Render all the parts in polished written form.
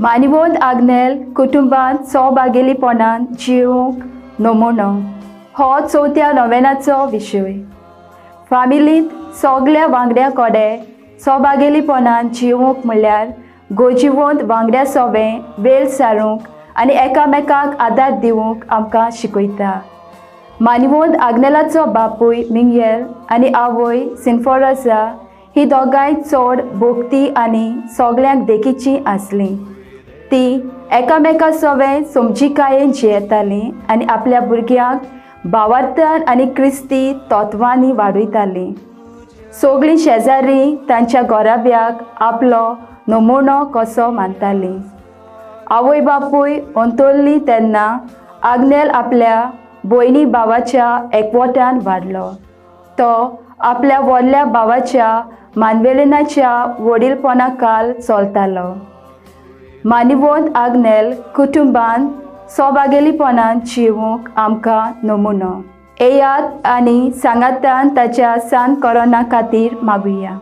मानिवंत आग्नेल कुटुंबांत सौभागेलीपणान जिवंक नमुनो हो चवथ्या नोवेनाचो विशय. फामिलींत सगल्या वांगड्या कडेन सौभागेलीपणान जिवंक म्हणल्यार गोजिवंत वांगड्या सोबें वेळ सारूंक आनी एकामेकाक आदार दिवंक आमकां शिकयता. मानिवंत आग्नेलाचो बापूय मिंगेल आनी आवय सिन्फोरसा ही दोगांय चड भोक्ती आनी सगल्यांक देखीचीं आसलीं. ती एकामेका सोवें समजिकायेन जियेतालीं आनी आपल्या भुरग्यांक भावार्थान आनी क्रिस्ती तत्वांनी वाडयतालीं. सगळीं शेजारी तांच्या घराब्याक आपलो नमुनो कसो मानतालीं. आवय बापूय अंतरली तेन्ना आग्नेल आपल्या भयणी भावाच्या एकवटान वाडलो. तो आपल्या व्हडल्या भावाच्या मानवेलेनाच्या वडीलपणा काल चलतालो. मानिवंत आग्नेल कुटुंबान सौभागेलीपणान जिवंक आमकां नमुनो. येयात आनी सांगातान ताच्या सान कोरोना खातीर मागुया.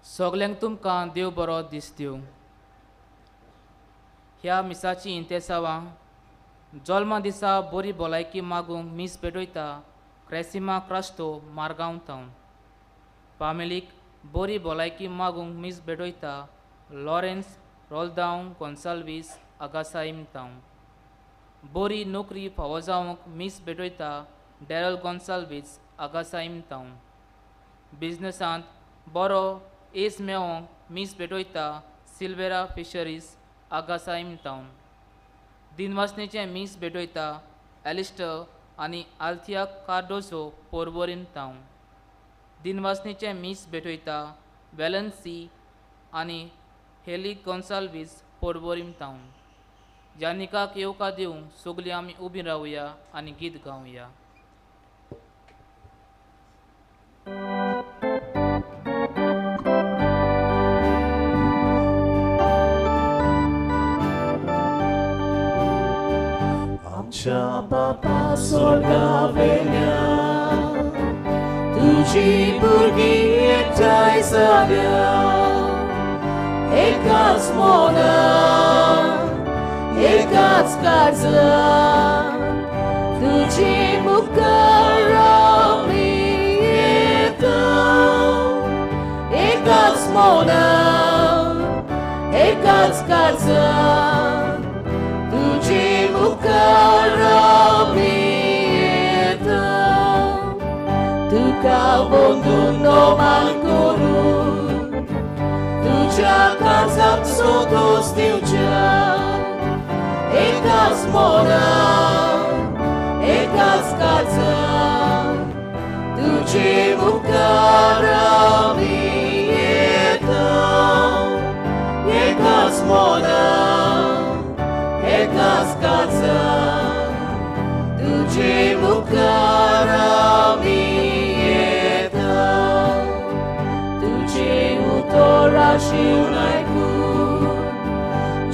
सगल्यांक तुमकां देव बरो दीस दिवं. ह्या मिसाची इंतेसांवां जल्मा दिसा बरी भलायकी मागूंक मीस पेटयता क्रेसिमा क्रास्तो मारगांव टावन. फामिलीक बरी भलायकी मागूंक मीस भेटयता लॉरेन्स रोल्दांव गोन्साल्वीस आगासाईम टावन. बरी नोकरी फावो जावंक मीस भेटयता डॅरल गोन्साल्वीस आगासाईम टावन. बिजनसांत बरो एस मेवोंक मीस भेटयता सिल्वेरा फिशरीज आगासाईम टावन. दिनवासनेचें मीस भेटयता एलिस्टर आनी आल्थिया कार्डोसो पोरवोरीम टावन. दिनवासनेचें मीस भेटयता वेलन्सी आनी हेली गोन्साल्वीस पोरवोरीम टावन. जानिकाक येवकार दिवंक सगळीं आमी उबी रावया आनी गीत गावया. आमच्या बापा स्वर्गावेल्या तुजी भुरगीं एकठांय जाल्या एकाच मनान एकाच काळजान तुजी मुखार आमी येता एकाच मनान एकाच काळजान तुजी मुखार आमी येता तुका वंदून नोमान करून तुज्या काळजाक संतोश दिवच्या एकाच मनान एकाच काळजान तुजे मुखार आमी येता एकाच मनान एकाच काळजान तुजे मुखार आमी येता तुजे उतर आशिवन आयकून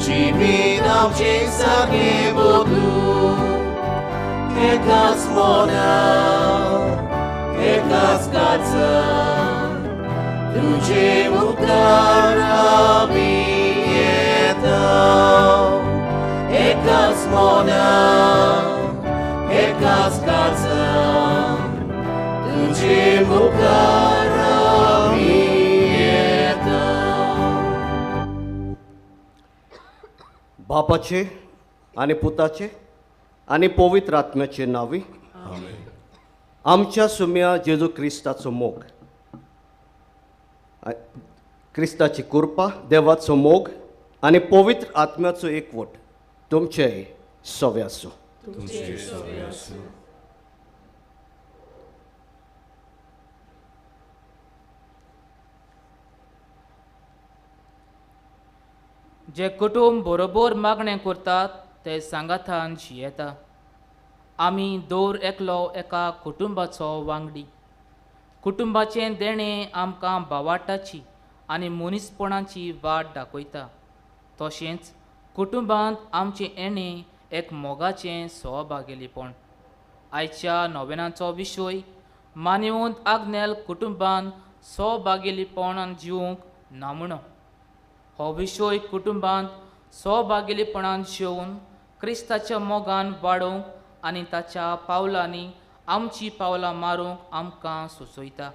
जिवीत आमचें सारकें बदलून एकाच मनान एकाच काळजान तुजे मुखार आमी येता एकाच मनान एकाच काळजान तुजे मुखार आमी येता. बापाचे आनी पुताचे आनी पवित्र आत्म्याचे नांवी आमच्या सुम्या जेजू क्रिस्ताचो मोग, क्रिस्ताची कृपा, देवाचो मोग आनी पवित्र आत्म्याचो एकवट तुमचे सवे आसूं. जे कुटुंब बरोबर मागणें करतात ते सांगातान जियेता. आमी दर एकलो एका कुटुंबाचो वांगडी. कुटुंबाचें देणें आमकां भावार्ताची आनी मनीसपणाची वाट दाखयता. तशेंच कुटुंबांत आमचें येणें एक मोगाचें सहभागेलीपण. आयच्या नोवेनाचो विशय मानवंत आग्नेल कुटुंबान सहभागेलीपणान जिवंक नमुनो. हो विशय कुटुंबांत सहभागेलीपणान जेवन क्रिस्ताच्या मोगान वाडोवंक आनी ताच्या पावलांनी आमची पावलां मारूंक आमकां सुचयता.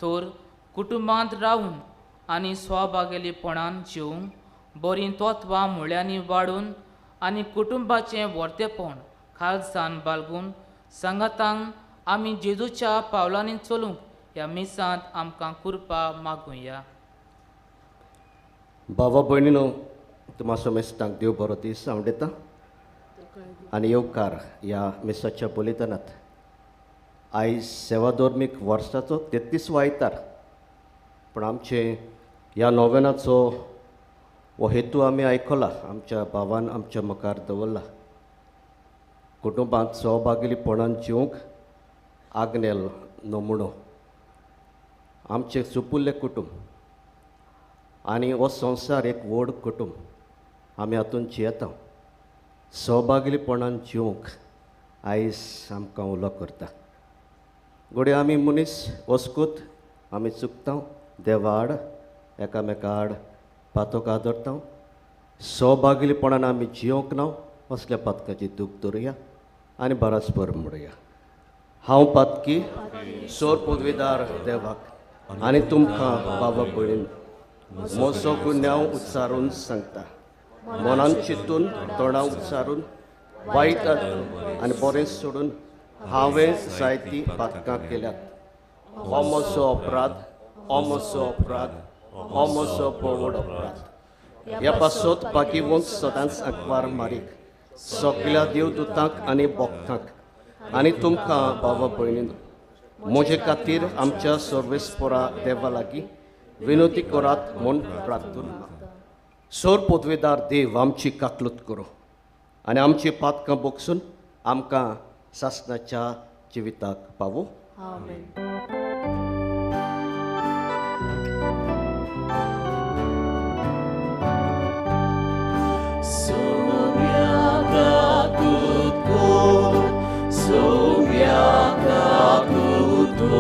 तर कुटुंबांत रावून आनी सहभागेलीपणान जेवन बरीं तत्वां मुळ्यांनी वाडून आनी कुटुंबाचें वर्तेपण खालसान बाळगून सांगातान आमी जेजूच्या पावलांनी चलूंक ह्या मिसांत आमकां कृपा मागुया. बाबा भयणीनो, तुमा समेस्तांक देव बरो दीस हांव दिता आनी येवकार ह्या मिसाच्या बलिदानांत. आयज सेवाधर्मीक वर्साचो 33वो आयतार, पूण आमचे ह्या नोवेनाचो हो हेतू आमी आयकला, आमच्या भावान आमच्या मुखार दवरला. कुटुंबांत सहभागीपणान जिवंक आग्नेल नमुणो. आमचें सुपुल्लें कुटुंब आनी हो संवसार एक व्हड कुटुंब, आमी हातूंत जियेता. सहभागीपणान जिवंक आयज आमकां उलो करता. घडये आमी मनीस वस्कूत आमी चुकता, देवा आड एकामेका आड पातोक आदरता. सहभागीपणान आमी जिवंक ना असल्या पातकाची दूख धरुया आनी बरासभर म्हणुया. हांव पातकी सोर पदवीदार देवाक आनी तुमकां बाबा भयणीन म्हजो गुन्यांव उच्चारून सांगता. मनान चिंतून तोंडां उच्चारून वायट आनी बरें सोडून हांवें जायतीं पातकां केल्यात. हो म्हजो अपराध, हो म्हजो अपराध, हो म्हजो व्हड अपराध. ह्या पासत बाकीवंत सदांच आंकवार मारीक सगल्या देवदूतांक आनी भक्तांक आनी तुमकां बाबा भयणीन म्हजे खातीर आमच्या सर्वेस्पोरा देवा लागीं विनोती करात म्हूण प्रार्थना. सोर पदवेदार देव आमची काकलूत करूं आनी आमची पातकां बोगसून आमकां सासणाच्या जिविताक पावूं. Soumya Kakuto,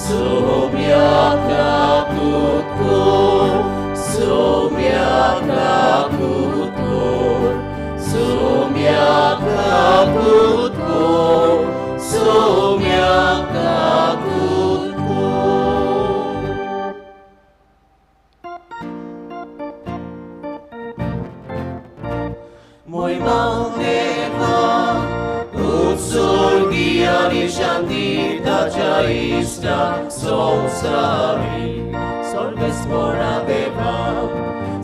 Sumya kakutko, sumya kakutko, sumya kakutko, sumya kakutko. Moimang deva, utsorgiyani shanti tachaista samsari. Sarveswara deva,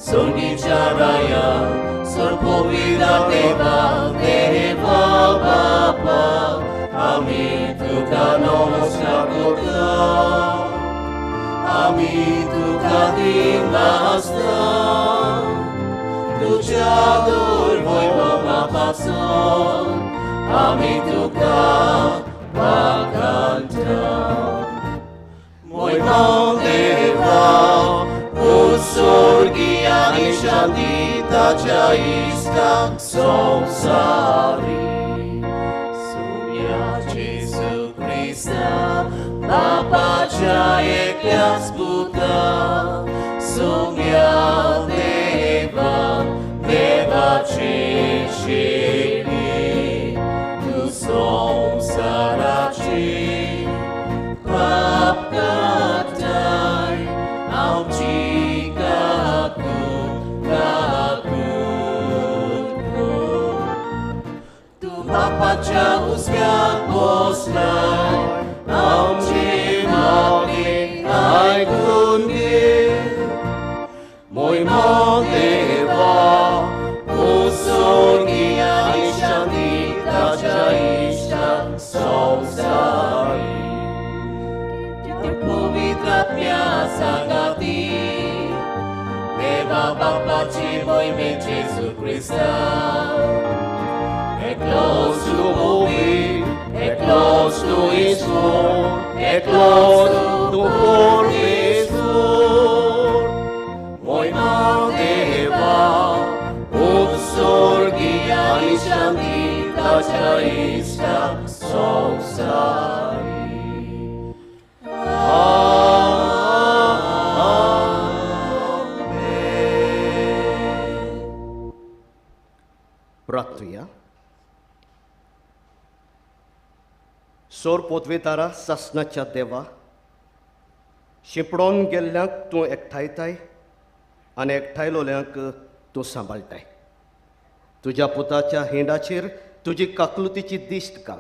sorgicharaya, sorpovida deva, deva bapa. Ami tuka namaskar korta, ami tuka dinasta. Tuja durvoy mamapason, ami tuka pakanta. Moimang deva, utsorgiyani shanti tachaista samsari. Sumya Jesu Krista, Bapacha eklas puta. Sumya deva, deva chishili, tu samsarachi. Papkatai, amchi kakut, kakutko. Tu papacha uskat poslay, amchi magni ay kundi. Moimang deva, utsorgiyani shanti tachaista samsari. Povitratmya sangati, deva papachi moime Jesu Krista. Eklos tu ovi, eklos tu ismor, eklos tu pormesor. Moimang deva, utsorgiyani shanti tachaista samsari. प्रार्थुया. सोर पोतवेतारा सासनाच्या देवा, शिंपडोन गेल्ल्यांक तूं एकठांयताय आनी एकठांयलोल्यांक तूं सांबाळटाय. तुज्या पुताच्या हिंडाचेर तुजी काकलुतीची दिश्ट घाल.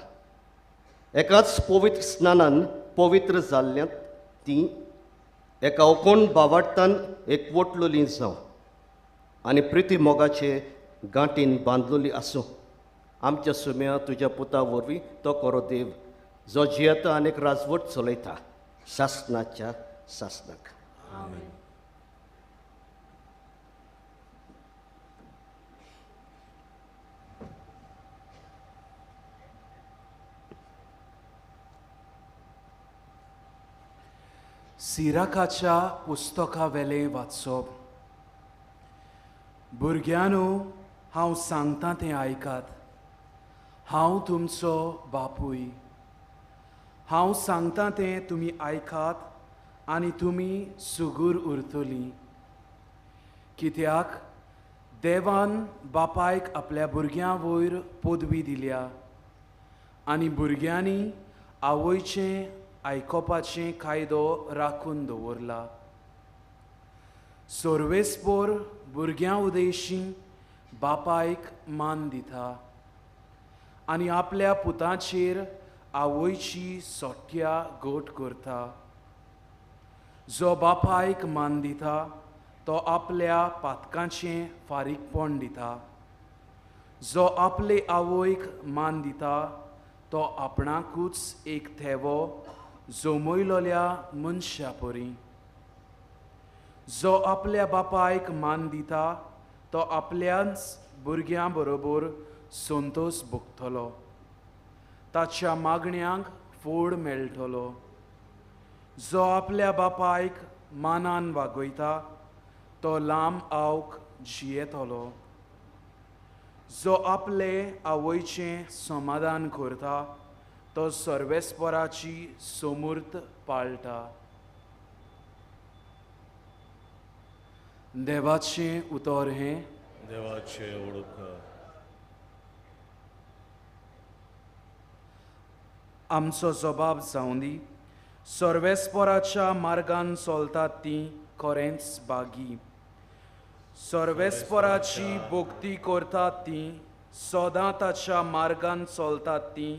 एकाच पवित्र स्नानान पवित्र जाल्ल्यांत तीं एका ओकोण बावाडतान एकवटलोलीं जावं आनी प्रिती मोगाचे गांठीन बांदलोली आसूं. आमच्या सुम्या तुज्या पुता वरवीं तो करो देव, जो जियेता आनी एक राजवट चलयता सासनाच्या सासनाक. आमेन. सिराकाच्या पुस्तकावेलें वाचप. भुरग्यांनो, हांव सांगता तें आयकात. हांव तुमचो बापूय. हांव सांगता तें तुमी आयकात आनी तुमी सुगूर उरतलीं. कित्याक देवान बापायक आपल्या भुरग्यां वयर पदवी दिल्या आनी भुरग्यांनी आवयचें आयकोपाचें कायदो राखून दवरला. सर्वेस्पोर भुरग्यां उदेशीं बापायक मान दिता आनी आपल्या पुताचेर आवयची सोट्या गोट करता. जो बापायक मान दिता तो आपल्या पातकांचें फारीकपण दिता. जो आपले आवयक मान दिता तो आपणाकूच एक थेवो जोमयलोल्या मनशा परी. जो आपल्या बापायक मान दिता तो आपल्याच भुरग्यां बरोबर संतोश भोगतलो, ताच्या मागण्यांक फोड मेळटलो. जो आपल्या बापायक मानान वागयता तो लांब आवक जियेतलो. जो आपले आवयचें समाधान करता तो सर्वेस्पराची सोमूर्त पाळटा. देवाचें उतर हें. देवाचें उपकार. आमचो जबाब जावं दी. सर्वेस्पराच्या मार्गान चलतात तीं खरेंच बागी. सर्वेस्पराची भक्ती करतात तीं सदां ताच्या मार्गान चलतात तीं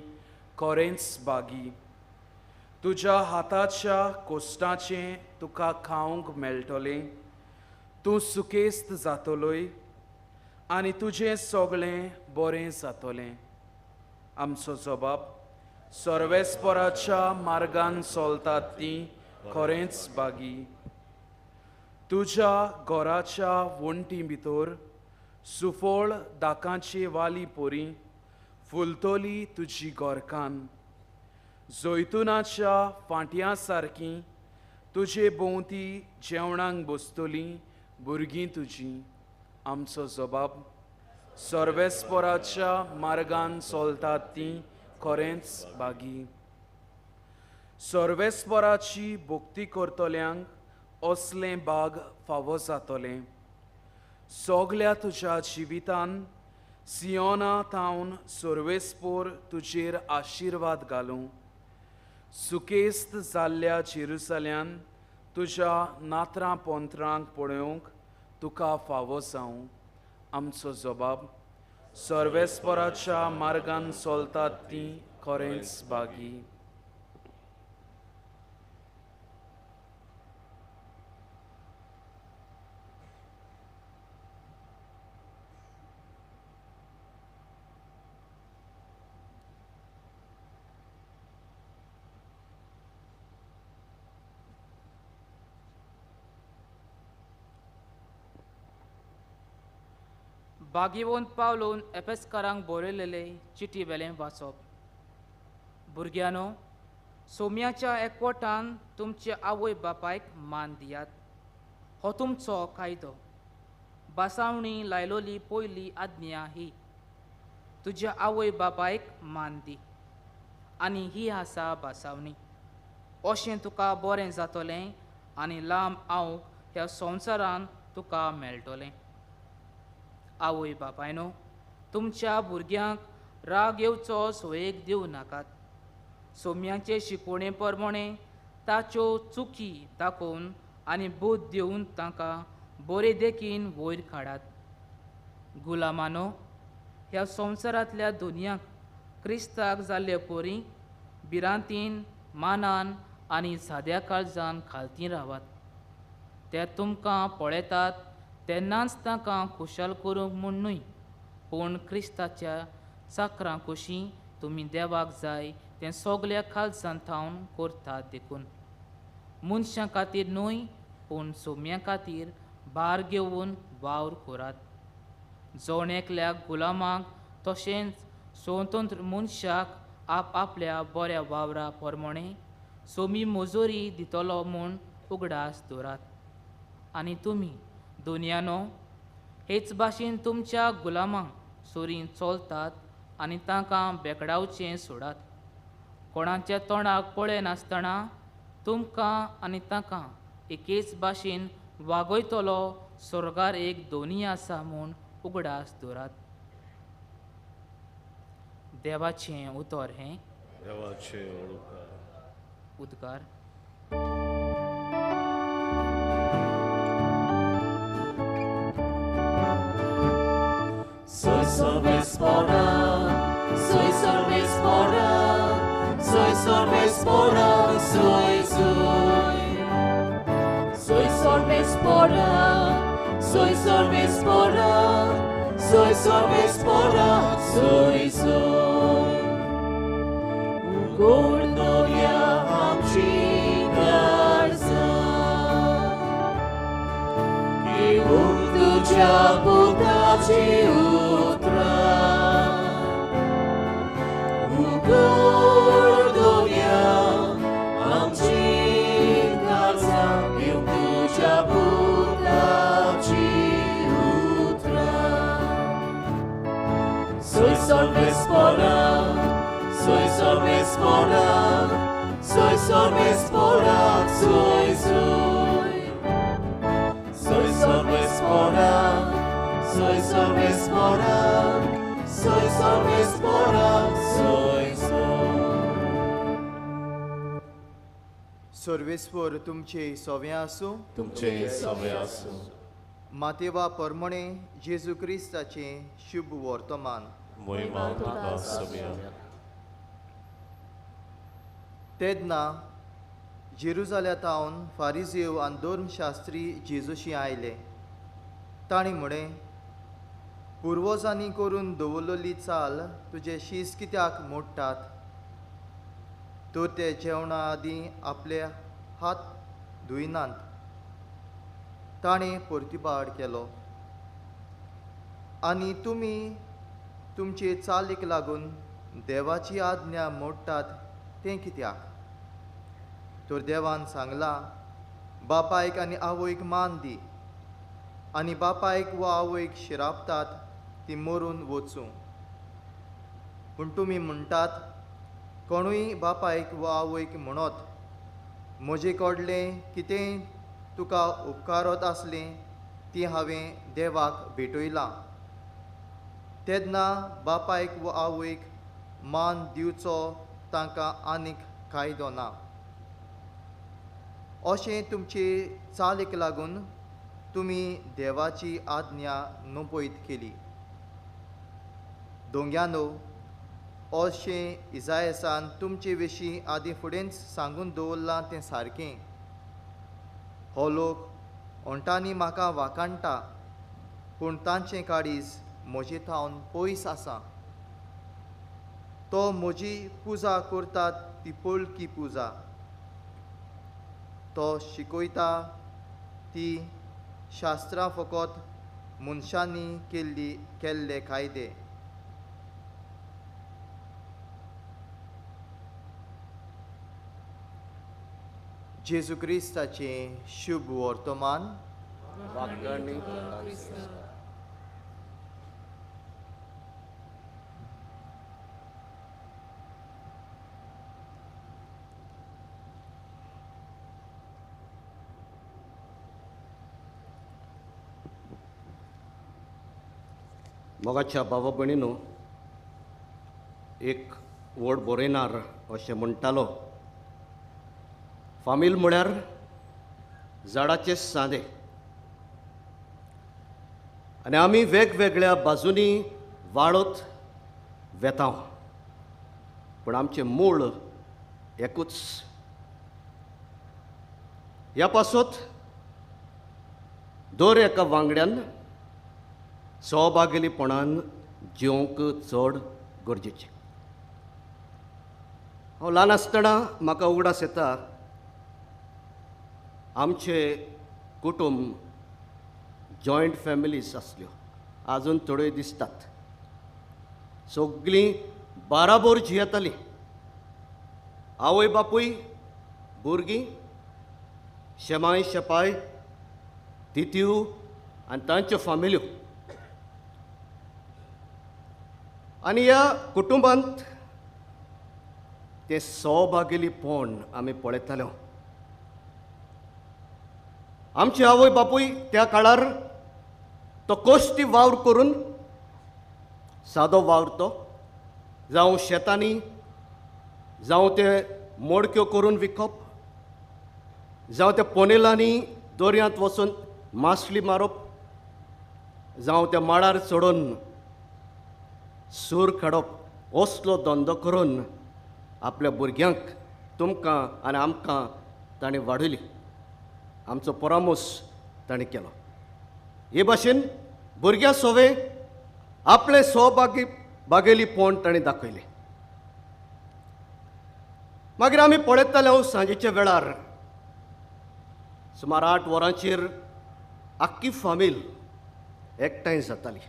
खरेंच बागी. तुज्या हाताच्या कोश्टाचें तुका खावंक मेळटलें. तूं सुकेस्त जातलोय आनी तुजें सगळें बरें जातलें. आमचो जबाब सर्वेस्पराच्या मार्गान चलतात तीं खरेंच बागी. तुज्या घराच्या वण्टी भितर सुफळ दाकांची वाली पोरी फुलतली तुजी घरकान. जैतुनाच्या फांटयां सारकी तुजे भोंवती जेवणाक बसतली भुरगीं तुजी. आमचो जबाब सर्वेस्पराच्या मार्गान चलतात तीं खरेंच बागी. सर्वेस्पराची भक्ती करतल्यांक असलें बाग फावो जातलें. सगल्या तुज्या जिवितान सियोना थावन सर्वेस्पोर तुजेर आशिर्वाद घालूं. सुकेस्त जाल्ल्या जेरुसल्यान तुज्या नात्रां पोंत्रांक पळोवंक तुका फावो जावं. आमचो जबाब सर्वेस्पराच्या मार्गान चलतात तीं खरेंच बागी. बागीवंत पावलून एपेसकारांक बरयलेले चिटी वेलें वाचप. भुरग्यांनो, सोम्याच्या एकवटान तुमचे आवय बापायक मान दियात. हो तुमचो कायदो. बासावणी लायलोली पयली आज्ञा ही, तुज्या आवय बापायक मान दी. आनी ही आसा बासावणी. अशें तुका बरें जातलें आनी लांब आवक ह्या संवसारान तुका मेळटलें. आवय बापायनो, तुमच्या भुरग्यांक राग येवचो सोयेक दिवं नाकात. सोम्याचे शिकवणे प्रमाणे ताच्यो चुकी दाखोवन आनी बूद दिवन तांकां बरे देखीन वयर काडात. गुलामानो, ह्या संवसारांतल्या दुनियाक क्रिस्ताक जाल्ले परी भिरांतीन, मानान आनी साद्या काळजान खालती रावात. ते तुमकां पळयतात तेन्नाच तांकां खुशाल करूंक म्हूण न्हय, पूण क्रिस्ताच्या चाकरां कुशी तुमी देवाक जाय तें सगल्या खालसान थावन करतात देखून. मनशां खातीर न्हय, पूण सोम्यां खातीर भार घेवन वावर करात. जण एकल्याक गुलामाक तशेंच स्वतंत्र मनशाक आप आपल्या बऱ्या वावरा प्रमाणे सोमी मजुरी दितलो म्हूण उगडास दवरात. आनी तुमी दोनयानो, हेच भाशेन तुमच्या गुलामांक सोरीन चलतात आनी तांकां बेकडावचें सोडात. कोणाच्या तोंडाक पळयनासतना तुमकां आनी तांकां एकेच भाशेन वागयतलो स्वर्गार एक दोनी आसा म्हूण उगडास दवरात. देवाचें उतर हें. देवाचें उद्गार. Soy sorvespora, soy sorvespora, soy sorvespora, soy soy. Soy sorvespora, soy sorvespora, soy sorvespora, soy soy. Gordoria amci garza, che unducea putaci utra. Gordoria amci garza, che unducea putaci utra. Soy sorvespora, Soy सर्वेस्पोराक, soy सर्वेस्पोराक, soy soy. Soy सर्वेस्पोराक, soy सर्वेस्पोराक, soy सर्वेस्पोराक, soy soy. सर्वेस्पोर तुमचे सोवे आसूं. तुमचे सवे आसूं. मातेवा परमणे जेजू क्रिस्ताचें शुभ वर्तमान. मोहिमा तुका सव्या. तेन्ना जेरुजाल्यांतावन फारिजेव आनी धर्मशास्त्री जेजूशी आयले. तांणी म्हळें, पुर्वजांनी करून दवरलेली चाल तुजे शीस कित्याक मोडटात? तर ते जेवणा आदीं आपले हात धुयनात. ताणें प्रतिबाड केलो, आनी तुमी तुमचे चालीक लागून देवाची आज्ञा मोडटात तें कित्याक? तर देवान सांगलां, बापायक आनी आवयक मान दी, आनी बापायक वा आवयक शिरापतात ती मरून वचूं. पूण तुमी म्हणटात, कोणूय बापायक वा आवयक म्हणत, म्हजे कडलें कितेंय तुका उपकारत आसलें ती हांवें देवाक भेटयलां, तेन्ना बापायक वा आवयक मान दिवचो तांकां आनीक कायदो ना. अशें तुमचे चालीक लागून तुमी देवाची आज्ञा नपयत केली. दोंग्यानो, अशें इजायसान तुमचे विशीं आदीं फुडेंच सांगून दवरलां तें सारकें. हो लोक ओंठांनी म्हाका वाखाणटा, पूण तांचें काळीज म्हजे थावन पयस आसा. तो म्हजी पुजा करतात ती पोलकी पुजा, तो शिकयता ती शास्त्रां फकत मनशांनी केल्ले कायदे. जेजू क्रिस्ताचें शुभ वर्तमान. मोगाच्या बाबा भयणीनो, एक व्हड बरयणार अशें म्हणटालो, फामील म्हळ्यार झाडाचे सांदे, आनी आमी वेगवेगळ्या बाजूंनी वाळत वेता, पूण आमचें मूळ एकूच. ह्या पासत दर एका वांगड्यान सहभागीपणान जिवंक चड गरजेचें. हांव ल्हान आसतना म्हाका उगडास येता, आमचे कुटुंब जॉयंट फॅमिलीज आसल्यो, आजून थोड्यो दिसतात. सगळीं बाराबोर जियेतालीं, आवय बापूय, भुरगीं, शेमाय शेपाय, तित्यू आनी तांच्यो फामिल्यो. आनी ह्या कुटुंबांत तें सहभागीपण आमी पळयताले. आमचे आवय बापूय त्या काळार तो कश्टी वावर करून, सादो वावर तो, जावं शेतांनी, जावं ते मोडक्यो करून विकप, जावं त्या पोनेलांनी दर्यांत वचून मासली मारप, जावं त्या माडार चडोवन सूर काडप, असलो धंदो करून आपल्या भुरग्यांक, तुमकां आनी आमकां ताणें वाडयली. आमचो परामोस ताणें केलो. हे भाशेन भुरग्यां सोवे आपलें सहभागी बागेलीपण ताणें दाखयलें. मागीर आमी पळयताले हांव सांजेच्या वेळार सुमार 8 वरांचेर आख्खी फामील एकठांय जाताली.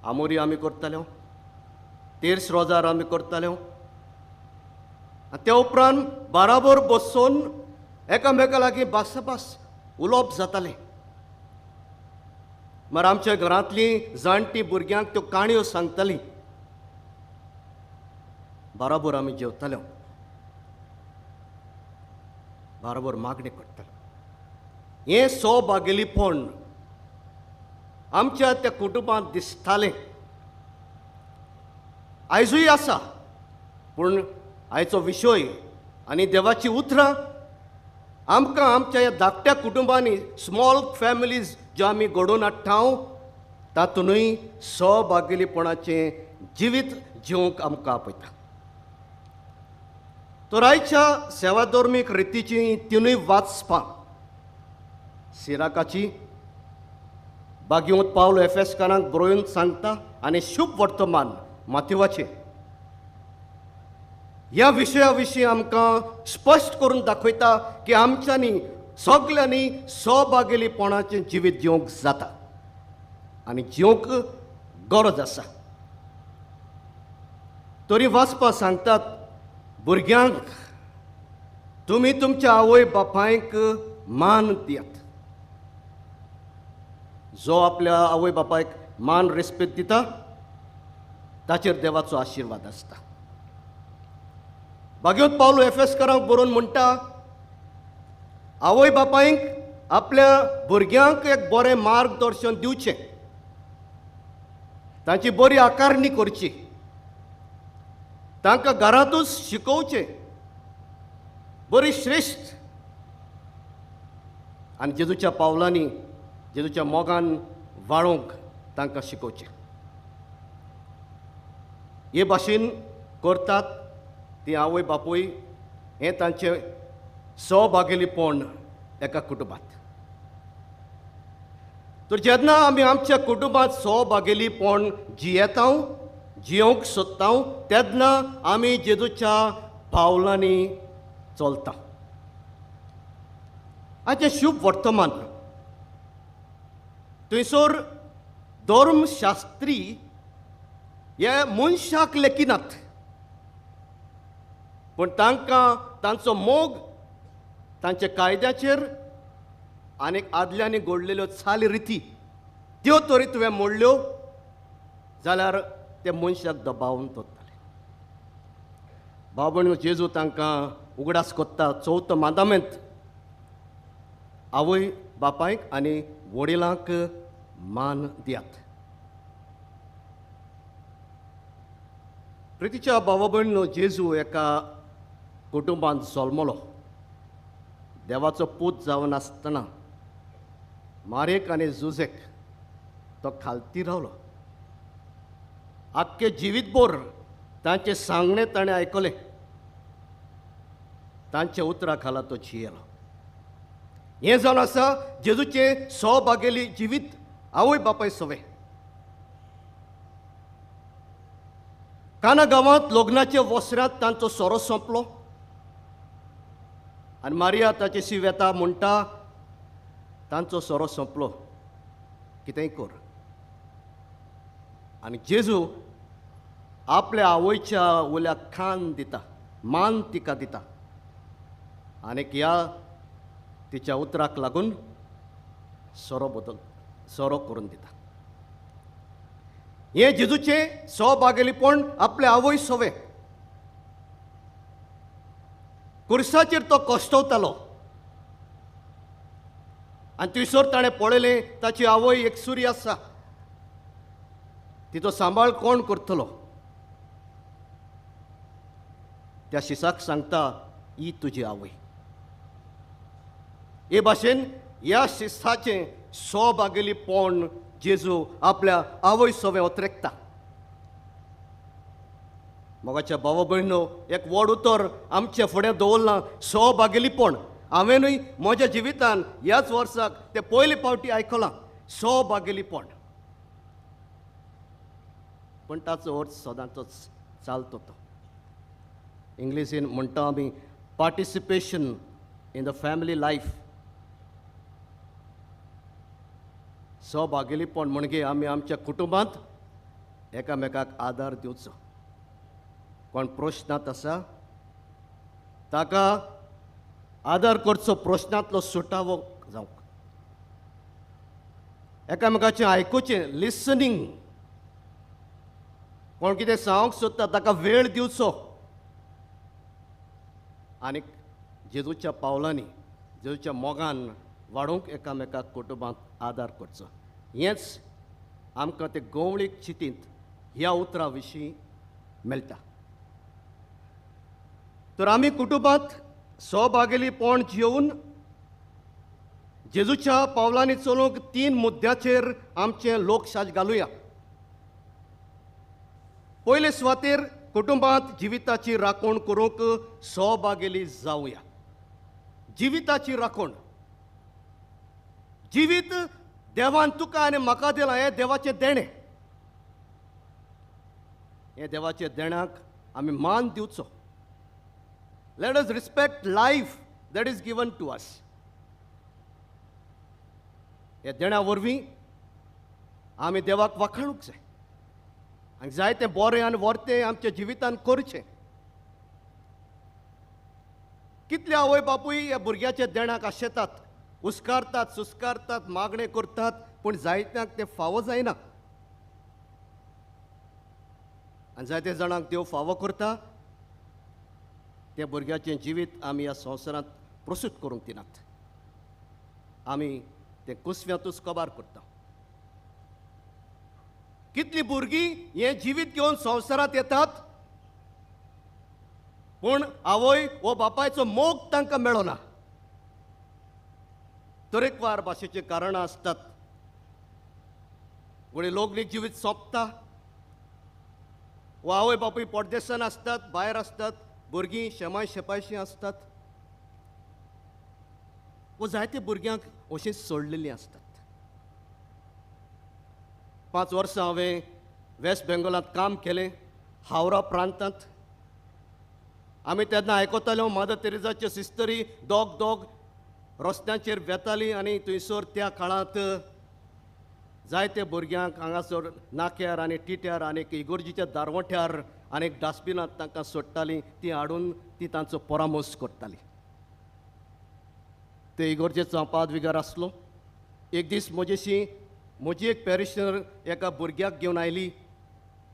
आमोरी आमी करताले, तेर्स रोजार आमी करताले, आनी त्या उपरांत बाराबर बसून एकामेका लागीं भासाभास उलोवप जातालें. मागीर आमच्या घरांतलीं जाणटीं भुरग्यांक त्यो काणयो सांगतालीं. बराबर आमी जेवताले, बराबर मागणें करताले. हें सौभागेलीपण आमच्या त्या कुटुंबांत दिसतालें, आयजूय आसा. पूण आयचो विशय आनी देवाची उतरां आमकां आमच्या ह्या धाकट्या कुटुंबांनी, स्मॉल फॅमिलीज ज्यो आमी घडोवन हाडटा तातूंतय सौभागेलीपणाचें जिवीत जिवंक आमकां आपयता. तर आयच्या सेवाधर्मीक रितीची तिनूय वाचपां, सिराकाची बागेवंत पावलो एफेसकारांक बरोवन सांगता आनी शुभ वर्तमान माथेवाचें, ह्या विशया विशीं आमकां स्पश्ट करून दाखयता की आमच्यांनी सगल्यांनी सौभागेलीपणाचें जिवीत जिवंक जाता आनी जिवंक गरज आसा. तरी वाचपा सांगतात, भुरग्यांक तुमी तुमच्या आवय बापायक मान दियात. जो आपल्या आवय बापायक मान रेस्पेद दिता ताचेर देवाचो आशिर्वाद आसता. भाग्योत पावलो एफेसकारांक बरोवन म्हणटा, आवय बापायक आपल्या भुरग्यांक एक बरें मार्गदर्शन दिवचें, तांची बरी आकारणी करची, तांकां घरांतूच शिकोवचें बरी श्रेश्ठ आनी जेजूच्या पावलांनी, जेजूच्या मोगान वाळोवंक तांकां शिकोवचें. हे भाशेन करतात ती आवय बापूय, हें तांचें सौभागेलीपण एका कुटुंबांत. तर जेन्ना आमी आमच्या कुटुंबांत सौभागेलीपण जियेता, जियोंक सोदता, तेन्ना आमी जेजूच्या पावलांनी चलता. आयचें शुभ वर्तमान थंयसर धर्मशास्त्री हे मनशाक लेखिनात, पूण तांकां तांचो मोग तांच्या कायद्याचेर आनी आदल्यांनी घडलेल्यो चाली रिती त्यो तरी तुवें मोडल्यो जाल्यार ते मनशाक दबावन दवरताले. भाव भयणींनो, जेजू तांकां उगडास कोत्ता चवथो मादामेंत, आवय बापायक आनी वडिलांक मान दियात. प्रितीच्या भावा भयणींनो, जेजू एका कुटुंबांत जल्मलो. देवाचो पूत जावन आसतना मारेक आनी जुजेक तो खालती रावलो. आख्खे जिवीतभर तांचें सांगणें ताणें आयकलें, तांच्या उतरा खाला तो जियेलो. हें जावन आसा जेजूचें सौभागेली जिवीत आवय बापाय सवें. काना गांवांत लग्नाच्या वसऱ्यांत तांचो सोरो सोंपलो आनी मारिया ताचे शी वेता म्हणटा, तांचो सोरो सोंपलो, कितेंय कर. आनी जेजू आपल्या आवयच्या उल्याक खान दिता, मान तिका दिता आनी ह्या तिच्या उतराक लागून सोरो बदल, सोरो करून दिता. हें जेजूचें सौभागेलीपण आपल्या आवय सवें. कुर्साचेर तो कश्टवतालो आनी थंयसर ताणें पळयलें ताची आवय एक सुरी आसा, तिचो सांबाळ कोण करतलो. त्या शिसाक सांगता, ही तुजी आवय. हे भाशेन ह्या शिसाचें सौभागेलीपण जेजू आपल्या आवय सवें ओतरेकता. मोगाच्या भावा भयणींनो, एक व्हड उतर आमच्या फुडें दवरलां, सौभागेलीपण. हांवेंनूय म्हज्या जिवितान ह्याच वर्साक तें पयले फावटी आयकलां, सौभागेलीपण. पूण ताचो अर्थ सदांचोच चालतो. तो इंग्लिशीन म्हणटा आमी participation in the family life. सौभागेलीपण म्हणजे आमी आमच्या कुटुंबांत एकामेकाक आदार दिवचो. कोण प्रश्नांत आसा ताका आदार करचो, प्रश्नांतलो सुटावो जावंक. एकामेकाचें आयकुचें, लिसनींग. कोण कितें सांगूंक सोदता ताका वेळ दिवचो. आनी जेजूच्या पावलांनी, जेजूच्या मोगान वाडोवंक एकामेकाक कुटुंबांत आदार करचो. हेंच आमकां ते गोवळीक चितींत ह्या उतरां विशीं मेळटा. तर आमी कुटुंबांत सहभागेलीपण जियोवन जेजूच्या पावलांनी चलूंक 3 मुद्द्याचेर आमचें लोकशाज घालुया. पयले सुवातेर कुटुंबांत जिविताची राखण करूंक सहभागेली जावया. जिविताची राखण, जिवीत देवान तुका आनी म्हाका दिलां, हें देवाचें देणें. हें देवाच्या देण्याक आमी मान दिवचो. Let us respect life that is given to us. ह्या देण्या वरवीं आमी देवाक वाखाणूंक जाय आनी जायतें बरें आनी वर्तें आमच्या जिवितान करचें. कितले आवय बापूय ह्या भुरग्याच्या देण्याक आशेतात, हुस्कारतात, सुस्कारतात, मागणें करतात, पूण जायत्यांक तें फावो जायना आनी जायते जाणांक देव फावो करता. त्या भुरग्याचें जिवीत आमी ह्या संवसारांत प्रसूत करूंक दिनात, आमी तें कुसव्यांतूच कबार करता. कितलीं भुरगीं हें जिवीत घेवन संवसारांत येतात, पूण आवय वो बापायचो मोग तांकां मेळना. तरेकवार भाशेचीं कारणां आसतात. कोणी लोकनीक जिवीत सोंपता, वो आवय बापूय परदेसान आसतात, भायर आसतात, भुरगीं शेमाय शेपायशीं आसतात, वो जायते भुरग्यांक अशीं सोडलेलीं आसतात. 5 वर्सां हांवें वेस्ट बेंगोलांत काम केलें, हावरा प्रांतांत. आमी तेन्ना आयकताले मदर तेरेजाच्यो सिस्टरी दोग दोग रस्त्यांचेर वेताली आनी थंयसर त्या काळांत जायते भुरग्यांक हांगासर नाक्यार आनी टिट्यार आनी इगोर्जीच्या दारवंट्यार आनी डस्टबिनांत तांकां सोडटालीं, ती हाडून ती तांचो परामर्श करताली. ते इगोर्जेचो हांव पादविगार आसलो. एक दीस म्हजेशी म्हजी एक पॅरिशनर एका भुरग्याक घेवन आयली.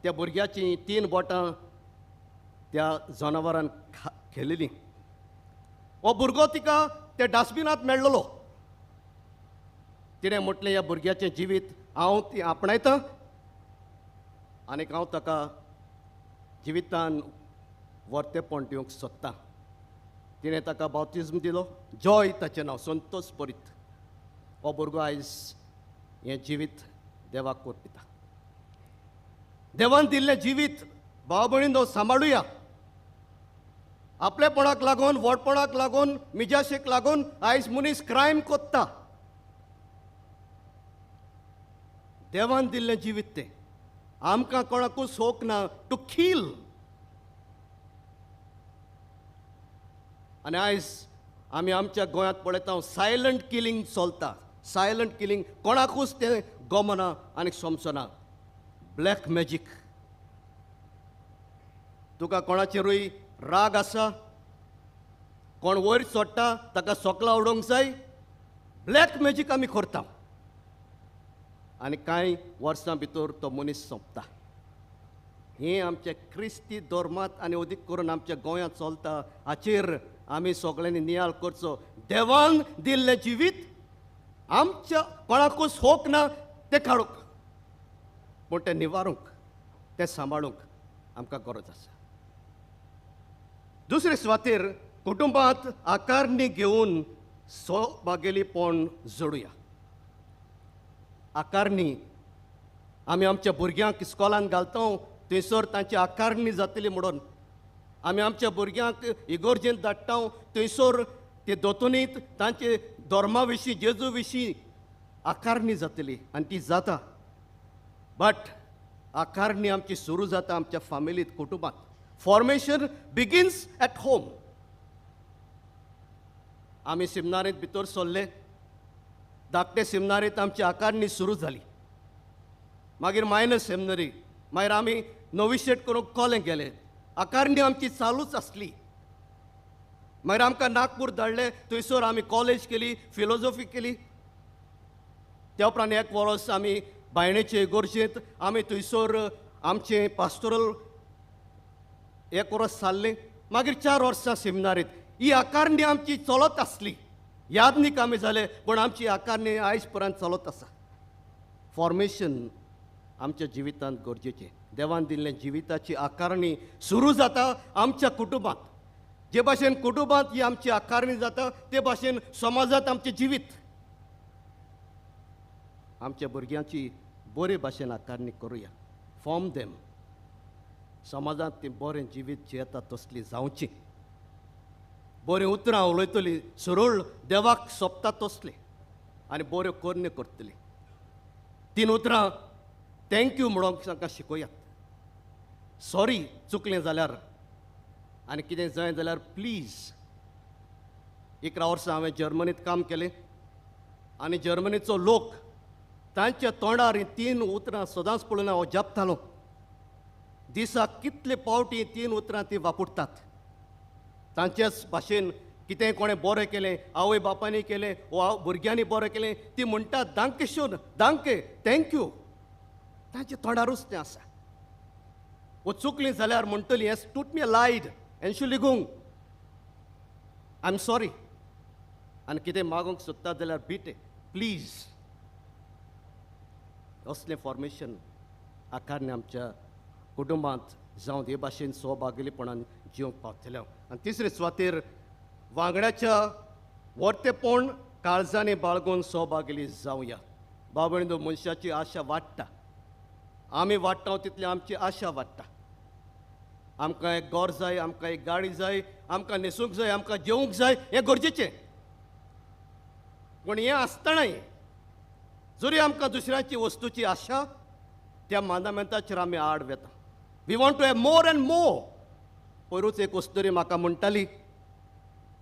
त्या भुरग्याचीं 3 बोटां त्या जनावरान खेळिल्लीं. हो भुरगो तिका त्या डस्टबिनांत मेळ्ळो. तिणें म्हटलें, ह्या भुरग्याचें जिवीत हांव ती आपणायतां आनी हांव ताका जिवितान वर्तेपण दिवंक सोदतां. तिणें ताका बाप्तिज्म दिलो. जॉय ताचें नांव, संतोष परीत. हो भुरगो आयज हें जिवीत देवाक अर्पिता. देवान दिल्लें जिवीत भाव भयणींनो सांबाळुया. आपलेपणाक लागून, व्हडपणाक लागून, मिजाशेक लागून आयज मनीस क्रायम कोत्ता. देवान दिल्लें जिवीत तें आमकां कोणाकूच शोक ना टू किल. आनी आयज आमी आमच्या गोंयांत पळयता सायलंट किलिंग चलता. सायलंट किलिंग, कोणाकूच तें गमना आनी समजना. ब्लॅक मॅजीक, तुका कोणाचेरूय राग आसा, कोण वयर चडटा ताका सोकला उडोवंक जाय, ब्लॅक मॅजीक आमी करता आनी कांय वर्सां भितर तो मनीस सोंपता. हें आमच्या क्रिस्ती धर्मांत आनी अदीक करून आमच्या गोंयांत चलता. हाचेर आमी सगळ्यांनी नियाळ करचो. देवान दिल्लें जिवीत आमच्या कोणाकूच होक ना तें काडूंक, पूण तें निवारूंक, तें सांबाळूंक आमकां गरज आसा. दुसरे सुवातेर कुटुंबांत आकारणी घेवन सहभागेलीपण जोडुया. आकारणी आमी आमच्या भुरग्यांक इस्कॉलान घालता थंयसर तांची आकारणी जातली म्हणून, आमी आमच्या भुरग्यांक इगोर्जेंत धाडटा थंयसर ते दोतोनीत तांचे धर्मा विशीं, जेजू विशीं आकारणी जातली आनी ती जाता. बट आकारणी आमची सुरू जाता आमच्या फामिलींत, कुटुंबांत. Formation begins at home. आमी सिमनारींत भितर सरले, धाकटे सिमनारींत आमची आकारणी सुरू जाली. मागीर मायनर सेमिनरी, मागीर आमी नोविशेट करूंक कोलें गेले. आकारणी आमची चालूच आसली. मागीर आमकां नागपूर धाडले, थंयसर आमी कॉलेज केली, फिलोजोफी केली. त्या उपरांत एक वर्स आमी बायणेचे इगोर्जेंत आमी थंयसर आमचें पास्टोरल एक वर्स सारलें. मागीर 4 वर्सां सेमिनारींत. ही आकारणी आमची चलत आसली. याद न्ही कामी जाले, पूण आमची आकारणी आयज पर्यंत चलत आसा. फॉर्मेशन आमच्या जिवितांत गरजेचें. देवान दिल्लें जिविताची आकारणी सुरू जाता आमच्या कुटुंबांत. जे भाशेन कुटुंबांत ही आमची आकारणी जाता ते भाशेन समाजांत आमचें जिवीत. आमच्या भुरग्यांची बरे भाशेन आकारणी करुया. Form them. समाजांत ती बरें जिवीत जियेता तसली जावची. बरीं उतरां उलयतली, सरळ देवाक सोबता तसली आनी बऱ्यो करण्यो करतली. 3 उतरां thank you म्हणूंक तांकां शिकोयात. सॉरी चुकलें जाल्यार आनी कितें जाय जाल्यार प्लीज. 11 वर्सां हांवें जर्मनींत काम केलें आनी जर्मनीचो लोक तांच्या तोंडार हीं 3 उतरां सदांच पळोवन हांव जपतालो. दिसाक कितले पावटी 3 उतरां ती वापरतात. तांचेच भाशेन कितें कोणें बरें केलें, आवय बापायनी केलें वा भुरग्यांनी बरें केलें, ती म्हणटात दांके शून, दांके, thank you. तांच्या तोंडारूच तें आसा. वो चुकलीं जाल्यार म्हणटली es tut mir leid, Entschuldigung, I am sorry. आनी कितें मागूंक सोदता जाल्यार बिटे, प्लीज. असलें फॉर्मेशन आकारणे आमच्या कुटुंबांत जावं हे भाशेन सहभागीपणान जिवंक पावतले हांव. आनी तिसरे सुवातेर वांगड्याच्या वर्तेपण काळजांनी बाळगून सहभागी जावया. बाबणींनो, मनशाची आशा वाडटा. आमी वाडटा तितली आमची आशा वाडटा. आमकां एक घर जाय, आमकां एक गाडी जाय, आमकां न्हेसूंक जाय, आमकां जेवंक जाय, हें गरजेचें. पूण हें आसतनाय जरी आमकां दुसऱ्यांची वस्तूची आशा, त्या मांदामेंताचेर आमी आड वेता. We want to have more and more. पयरूच एक वस्तुरी म्हाका म्हणटाली,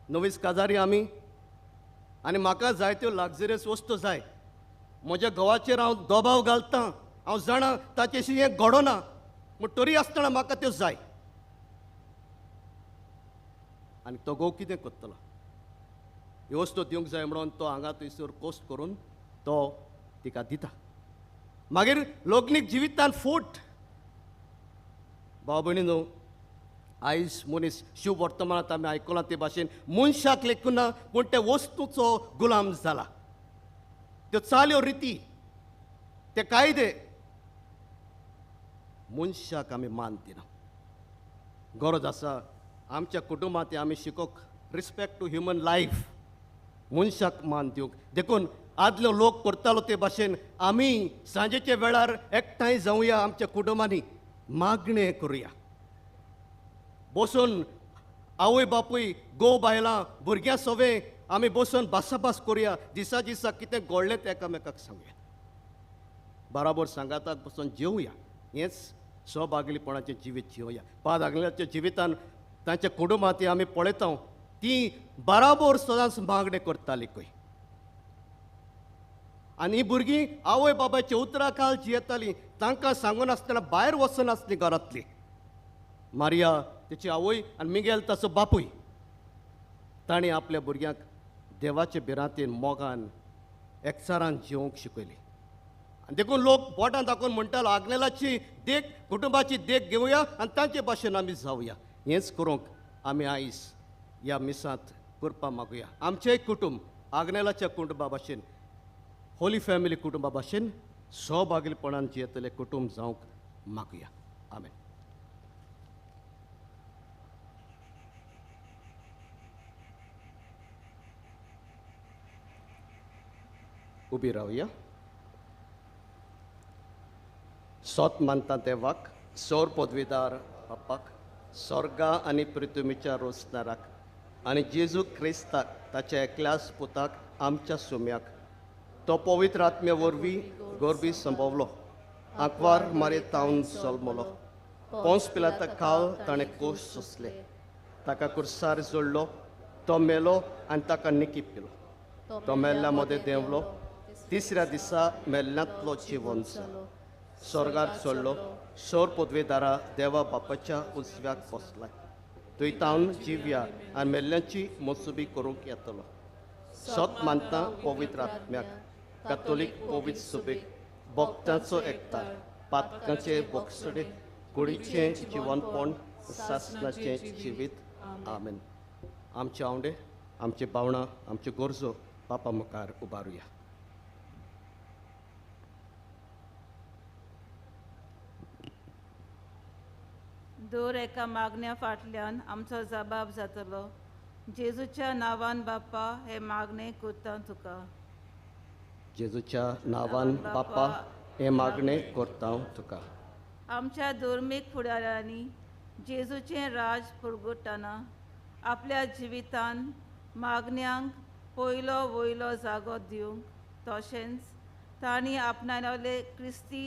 नवीच काजारी आमी आनी म्हाका जाय त्यो लक्झरियस वस्तू जाय. म्हज्या घोवाचेर हांव दबाव घालतां, हांव जाणा ताचेशी हें घडोना, पूण तरी आसतना म्हाका त्यो जाय. आनी तो घोव कितें करतलो? ह्यो वस्तू दिवंक जाय म्हणून तो हांगा थंयसर कोस्ट करून तो तिका दिता. मागीर लग्नीक जिवितान फूट. भाव भयणीनो, आयज मनीस शिव वर्तमानांत आमी आयकलां ते भाशेन मनशाक लेखून ना, पूण त्या वस्तूचो गुलाम जाला. त्यो चाल्यो रिती, ते कायदे मनशाक आमी मान दिना. गरज आसा आमच्या कुटुंबांत आमी शिकोवंक रिस्पेक्ट टू ह्युमन लायफ, मनशाक मान दिवंक. देखून आदलो लोक करतालो ते भाशेन आमी सांजेच्या वेळार एकठांय जावया, आमच्या कुटुंबांनी मागणें करुया. बसून आवय बापूय, घोव बायलां, भुरग्यां सवें आमी बसून भासाभास करुया. दिसा दिसा कितें घडलें तें एकामेकाक सांगुया. बराबर सांगाताक बसून जेवया. हेंच सहभागीपणाचें जिवीत जिवया. पाद आगल्याच्या जिवितान तांच्या कुटुंबांत आमी पळयता ती बराबर सदांच मागणें करताली खंय. आनी ही भुरगीं आवय बापायच्या उतरां खाल जियेतालीं. तांकां सांगून आसतना भायर वचनासलीं घरांतलीं. मारिया तेची आवय आनी मिगेल ताचो बापूय, तांणी आपल्या भुरग्यांक देवाचे भिरांतेन, मोगान, एकचारान जिवंक शिकयली. आनी देखून लोक बोटां दाखोवन म्हणटालो, आग्नेलाची देख, कुटुंबाची देख घेवया आनी तांचे भाशेन आमी जावया. हेंच करूंक आमी आयज ह्या मिसांत करपा मागुया. आमचेंय कुटुंब आग्नेलाच्या कुटुंबा भाशेन, होली फॅमिली कुटुंबा भाशेन सहभागीपणान जियेतलें कुटुंब जावंक मागुया. आमेन. उबी रावया. सोत मानता देवाक, सौर पदवीदार बापाक, स्वर्गा आनी पृथ्वीच्या रोजदाराक आनी जेजू क्रिस्ताक ताच्या एकल्याच पुताक आमच्या सुम्याक, तो पवित्र आत्म्या वरवीं गोरबी संभवलो, आंकवार मारे तावन जल्मलो, पोंस पिलाता काल ताणें कोश सोंसले, ताका कुर्सार जोडलो, तो मेलो आनी ताका निकी पिलो, तो मेल्ल्या मदें देंवलो, तिसऱ्या दिसा मेल्ल्यांतलो जिवन जालो, स्वर्गार चडलो, सौर पदवेदारा देवा बापाच्या उजव्याक बसलाय, थंय तावन जिव्या आनी मेल्ल्यांची मोसुबी करूंक येतलो. सत मानता पवित्र आत्म्याक, कातोलीक पवित्र सुबेक, भक्तांचो एकतार, पातकांचे बोगसडे, कुडीचें जिवनपण, सासनाचें जिवीत. आमेन. आमचे आवंडे, आमचे भावणां, आमच्यो गरजो बापा मुखार उबारुया. दर एका मागण्या फाटल्यान आमचो जबाब जातलो. जेजूच्या नांवान बाप्पा हे मागणें करता तुका. जेजूच्या नांवान बाप्पा हे मागणें करता तुका. आमच्या धर्मीक फुडाऱ्यांनी जेजूचें राज पुरगुटना आपल्या जिवितान मागण्यांक पयलो वयलो जागो दिवंक, तशेंच तांणी आपणायल्ले क्रिस्ती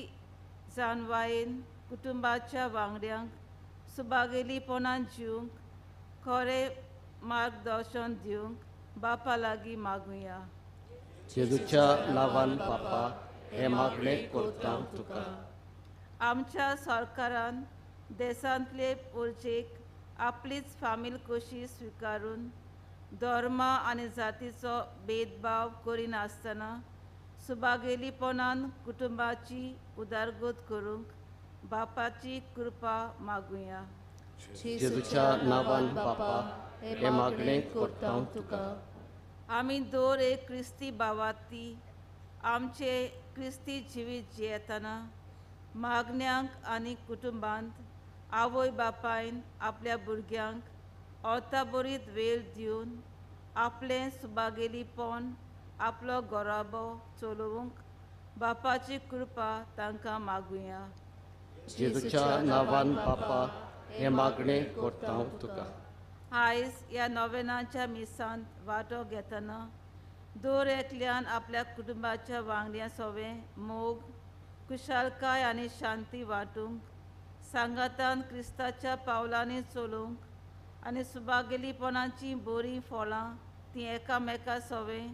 जानवायेन कुटुंबाच्या वांगड्यांक सुबागेलीपणान जिवंक खरें मार्गदर्शन दिवंक बापा लागीं मागुया. जेजूच्या नांवान बापा हें मागणें करता तुका. आमच्या सरकारान देशांतले पोरजेक आपलीच फामील कशी स्विकारून धर्म आनी जातीचो भेदभाव करिनासतना सुबागेलीपणान कुटुंबाची उदरगत करूंक बापाची कृपा मागुया. जेजूच्या नांवान बापा हें मागणें करता तुका. आमी दर एक क्रिस्ती भावाती आमचे क्रिस्ती जिवीत जियेतना मागण्यांक आनी कुटुंबांत आवय बापायन आपल्या भुरग्यांक अर्थाबरीत वेळ दिवन आपलें सुबागेलीपण आपलो गोराबो चलोवंक बापाची कृपा तांकां मागुया. जेजूच्या नांवान बापा हें मागणें करता तुका. आयज ह्या नोवेनाच्या मिसांत वांटो घेतना दर एकल्यान आपल्या कुटुंबाच्या वांगड्यां सवें मोग, खुशालकाय आनी शांती वांटूंक, सांगातान क्रिस्ताच्या पावलांनी चलूंक आनी सुबागेलीपणाचीं बरीं फळां तीं एकामेका सवें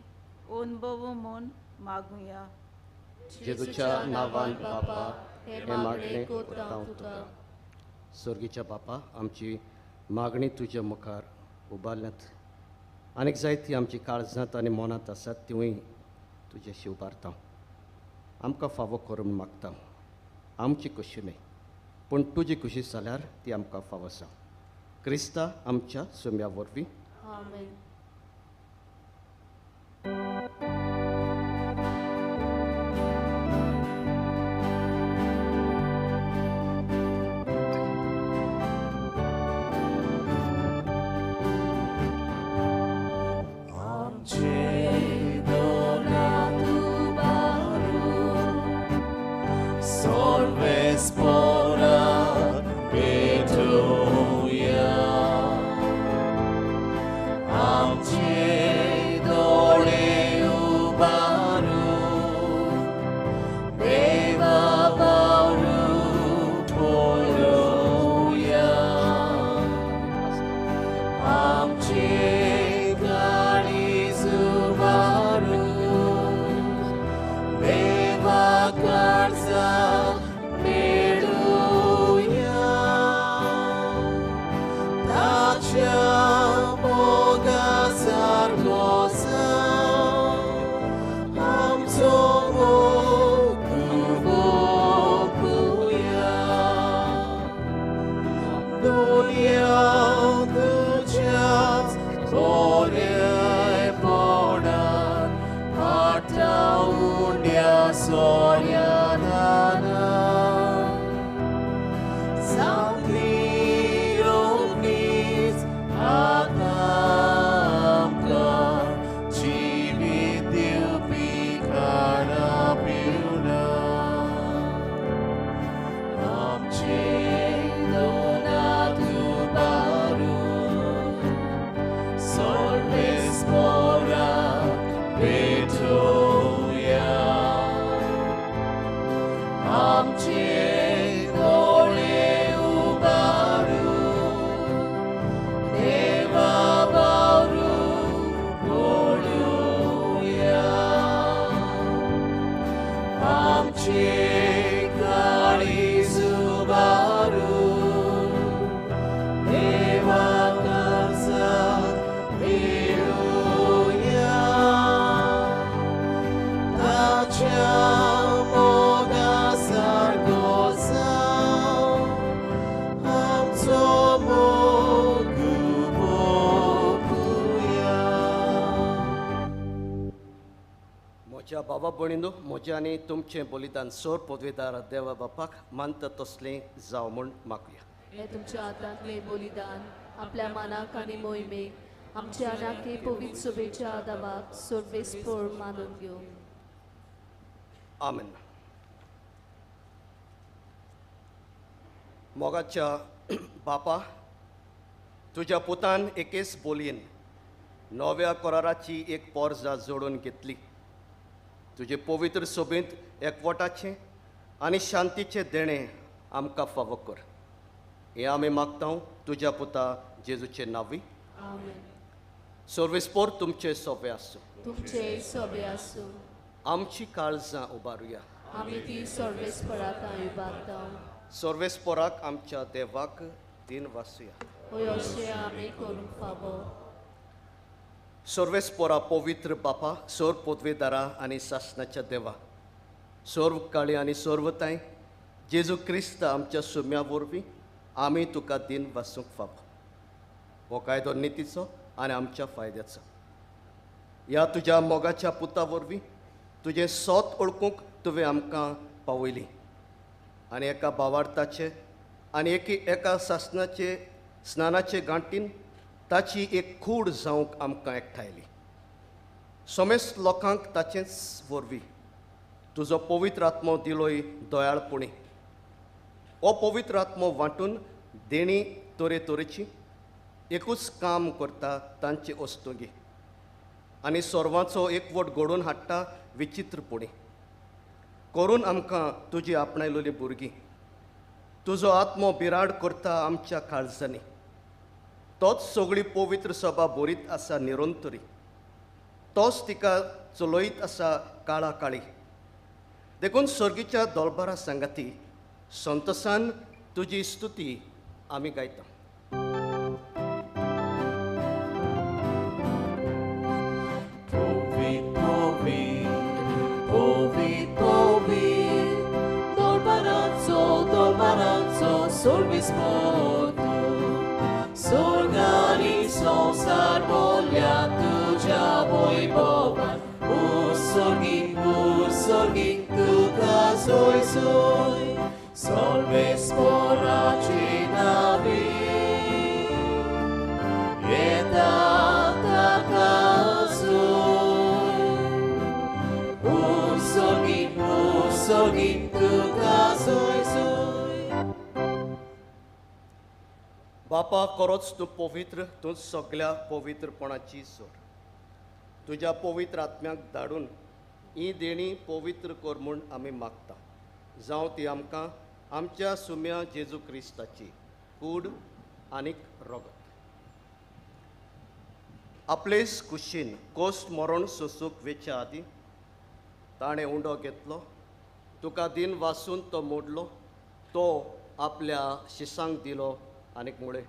अणभवूं म्हूण मागुया. जेजूच्या नांवान बापा हें मागणें करता तुका. स्वर्गीच्या बापा, आमची मागणी तुज्या मुखार उबारल्यात आनीक जायती आमची काळजांत आनी मनांत आसात तिवूय तुजेशी उबारता. आमकां फावो करून मागता, आमची खुशी न्हय पूण तुजी खुशी जाल्यार ती आमकां फावो आसा. क्रिस्ता आमच्या सुम्या वरवीं. आमेन. म्हज्या बाबा भयणीनो, म्हजें आनी तुमचें बलिदान सोर पदवेदार देवा बापाक मानता तसलें जावं म्हूण मागुया. हें तुमच्या हातांतलें बलिदान आपल्या मानाक आनी मोहिमेक आमच्या आनाके पवित्र सभेच्या आदावाक सर्वेस्पर मानून घेवं. आमेन. मोगाच्या बापा, तुज्या पुतान एकेच बोलयेन नव्या कराराची एक पोरजा जोडून घेतली. तुजे पवित्र सभेंत एकवटाचें आनी शांतीचें देणें आमकां फावो कर. हें आमी मागता तुज्या पुता जेजूचे नांवी. आमेन. सर्वेस्पर तुमचे सोबे आसूं. तुमचे सोबे आसूं. आमची काळजां उबारुया. आमी ती सर्वेस्पराक उबारता. सर्वेस्पराक आमच्या देवाक दिन वासुया. हय, अशें आमी करूंक फावो. सर्वेस्परा पवित्र बापा, सर्व पदवेदारा आनी सासणाच्या देवा, सर्व काळी आनी सर्वताय जेजू क्रिस्त आमच्या सुम्या वरवीं आमी तुका दिन वासूंक फावो. हो कायदो नितीचो आनी आमच्या फायद्याचो. ह्या तुज्या मोगाच्या पुता वरवीं तुजें सोत ओळखूंक तुवें आमकां पावयली आनी एका भावार्थाचे आनी एका सासणाचे स्नानाचे गांठीन ताची एक कूड जावंक आमकां एकठांयली. समेस्त लोकांक ताचेंच वरवीं तुजो पवित्र आत्मो दिलोय दयाळपणी. हो पवित्र आत्मो वांटून देणी तरेतरेची एकूच काम करता तांचे वस्तुगी आनी सर्वांचो एकवट घडोवन हाडटा विचित्रपणी. करून आमकां तुजी आपणायलेली भुरगीं. तुजो आत्मो बिराड करता आमच्या काळजांनी. तोच सगळी पवित्र सभा बरीत आसा निरंतरी. तोच तिका चलयत आसा काळा काळी. देखून सर्गीच्या दोलबारा सांगाती संतोसान तुजी स्तुती आमी गायता. बापा, खरोच तूं पवित्र, तूं सगळ्या पवित्रपणाची सोड. तुज्या पवित्र आत्म्याक धाडून ही देणी पवित्र कर म्हूण आमी मागता. जावं ती आमकां आमच्या सुम्या जेजू क्रिस्ताची कूड आनीक रगत. आपलेच कुशीन कोस्ट मरण सोसूंक वेच्या आदीं ताणें उंडो घेतलो, तुका दिन वासून तो मोडलो, तो आपल्या शिसांक दिलो आनीक मुळे,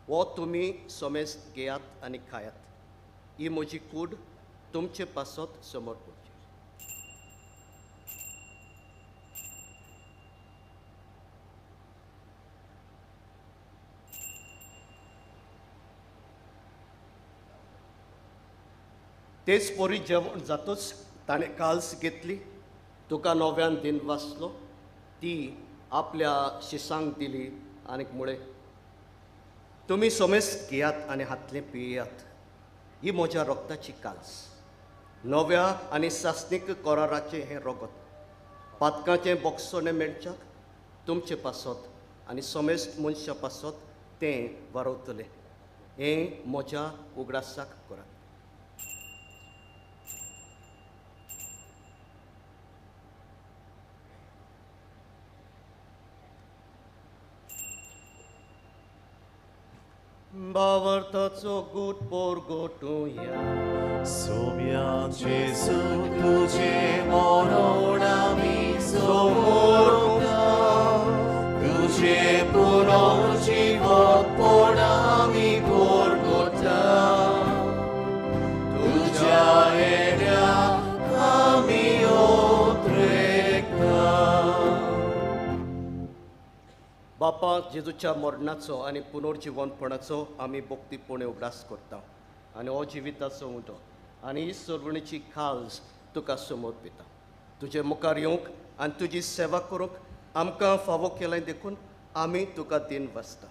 हो तुमी समेस्त घेयात आनी खायात. ही म्हजी कूड तुमचे पासत समर्पण. तेच परी जेवण जातच ताणें काल्स घेतली, तुका नव्यान दिन वाचलो, ती आपल्या शिसांक दिली आनीक मुळे, तुमी समेस्त घेयात आनी हातलें पियात. ही म्हज्या रगताची काल्स, नव्या आनी सासणीक कराराचें हें रगत, पातकाचें बोगसणें मेळच्याक तुमचे पासत आनी समेस्त मनशां पासत तें वारवतलें. हें म्हज्या उगडासाक करात. भावार्थाचो गूट पोरगोटुया. सोम्या जेजू तुझे मरण आमी समोरता, तुझे पुनर्जीवतपण आमी पोरगोटा, तुझ्या येण्याक आमी ओत्रेकता. बापा, जेजूच्या मरणाचो आनी पुनर्जिवनपणाचो आमी भक्तीपणे उगडास करता आनी हो जिविताचो उंटो आनी ही सर्वणीची खाज तुका समर्पिता. तुजे मुखार येवंक आनी तुजी सेवा करूंक आमकां फावो केलें देखून आमी तुका दिन वाचता.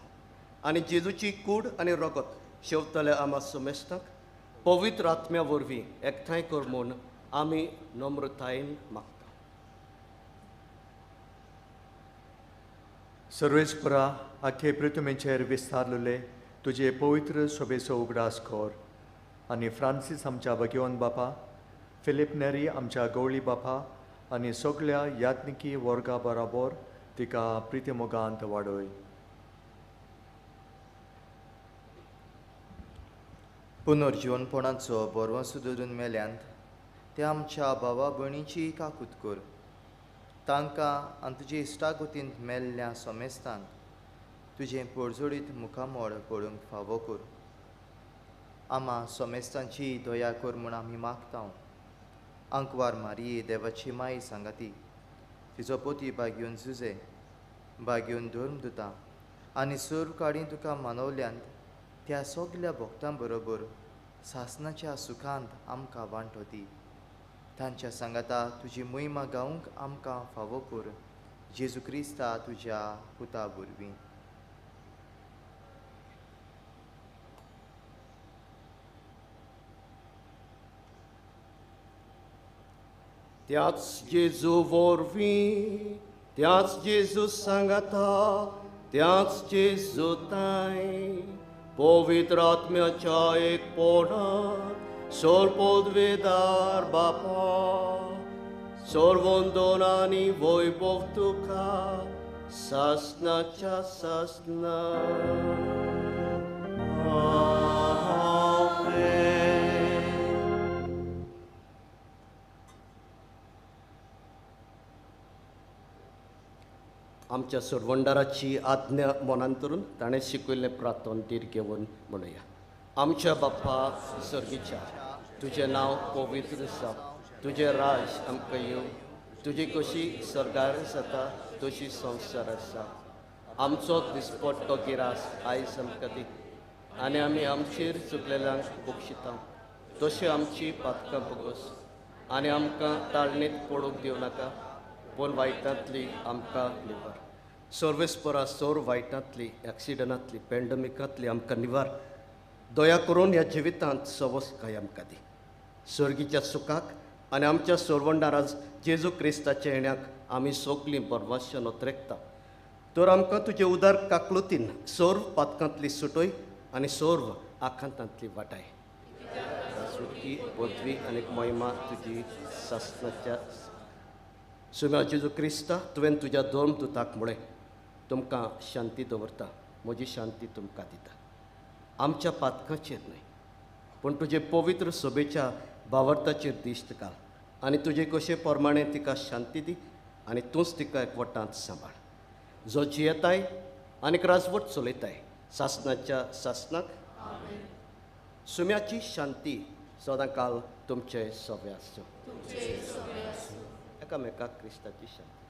आनी जेजूची कूड आनी रगत शेवतले आमा समेस्तांक पवित्र आत्म्या वरवीं एकठांय कर म्हूण आमी नम्रतायेन मागता. सर्वेस्परा आखे पृथ्वीचेर विस्तारलेले तुजे पवित्र सोबेचो उगडास कर आनी फ्रांसीस आमच्या भगवंत बापा, फिलीप नेरी आमच्या गवळी बापा आनी सगळ्या याज्ञिकी वर्गा बराबर तिका प्रितीमोगांत वाडय. पुनर्जिवनपणाचो बरवंसो धरून मेल्यांत त्या आमच्या भावा भयणीची काकूत कर. तांकां आनी तुजे इश्टागतींत मेल्ल्या सोमेस्तांक तुजें पोरजोडीत मुखामळ पळोवंक फावो कर. आमा सोमेस्तांची दया कर म्हूण आमी मागता. आंकवार मारये देवाची माई सांगाती, तिजो पोती बागेवन जुजे बागेवन धर्म दिता आनी सर्व काडी तुका मानवल्यांत त्या सगल्या भक्तां बरोबर सासनाच्या सुखांत आमकां वांटो दी. तांच्या सांगाता तुजी मोहिमा गावंक आमकां फावो कर. जेजू क्रिस्ता तुज्या पुता वरवीं. त्याच जेजू वरवीं, त्याच जेजू सांगाता, त्याच जेजू ताय पवित्र आत्म्याच्या एकपणात सर्वपदवेदार बापा सर्वंदन आनी वैभव तुका सासनाच्या सासना. आमच्या सरवंडाराची आज्ञा मनांत धरून ताणें शिकयल्लें प्रार्थन धीर घेवन म्हणुया. आमच्या बाप्पा सर्गीच्या, तुजें नांव पवित्र जावं, तुजें राज आमकां येवं, तुजी कशी सरकार जाता तशी संवसार आसा. आमचो दिसपट्टो गिरास आयज आमकां दी आनी आमी आमचेर चुकलेल्यांक बक्षिता तशी आमची पातकां भोगोस आनी आमकां ताळणेंत पडूंक दिवं नाका पूण वायटांतली आमकां निवार. सर्वेस्परा सोर वायटांतली, एक्सिडंटांतली, पॅन्डमिकांतली आमकां निवार. दया करून ह्या जिवितांत सवसकाय आमकां दी. सर्गीच्या सुखाक आनी आमच्या सरवंडाराज जेजू क्रिस्ताच्या येण्याक आमी सगलीं बरवाश्यान ओतरेकता. तर आमकां तुजे उदार काकलुतीन सर्व पातकांतली सुटय आनी सर्व आखांतांतली वाटाय. सुटकी पदवी आनी महिमा तुजी सासनाच्या. सुम्या जेजू क्रिस्ता, तुवें तुज्या धर्म दुताक म्हळें, तुमकां शांती दवरता, म्हजी शांती तुमकां दिता. आमच्या पातकाचेर न्हय पूण तुजे पवित्र सभेच्या भावार्थाचेर दिश्ट घाल आनी तुजे कशे प्रमाणे तिका शांती दी आनी तूंच तिका एकवटांत सांबाळ. जो जियेताय आनी राजवट चलयताय सासनाच्या सासनाक. सुम्याची शांती सदांकाल तुमचे सवे आसूं. एकामेकाक क्रिस्ताची शांती.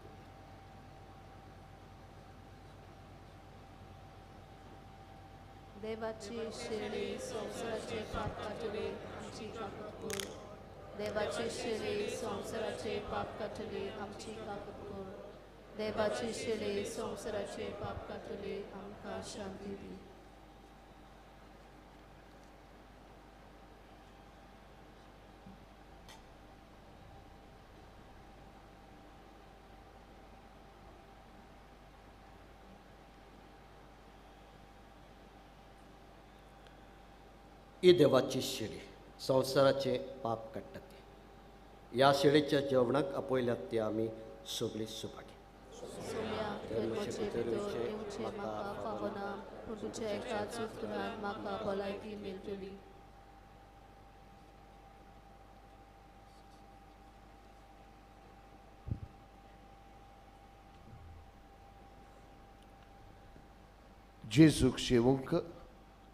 देवाची शेळी संवसाराचे पाप काडटली आमची काकूत कर. देवाची शेळी संवसाराचे पाप काडटली आमची काकूत कर. देवाची शेळी संवसाराचे पाप काडटली आमकां शांती दी. ही देवाची शेळी संवसाराचें पाप काडटा ती. ह्या शेळीच्या जेवणाक आपयल्यात ती आमी सगळीं सुभागी. जेजूक शेवंक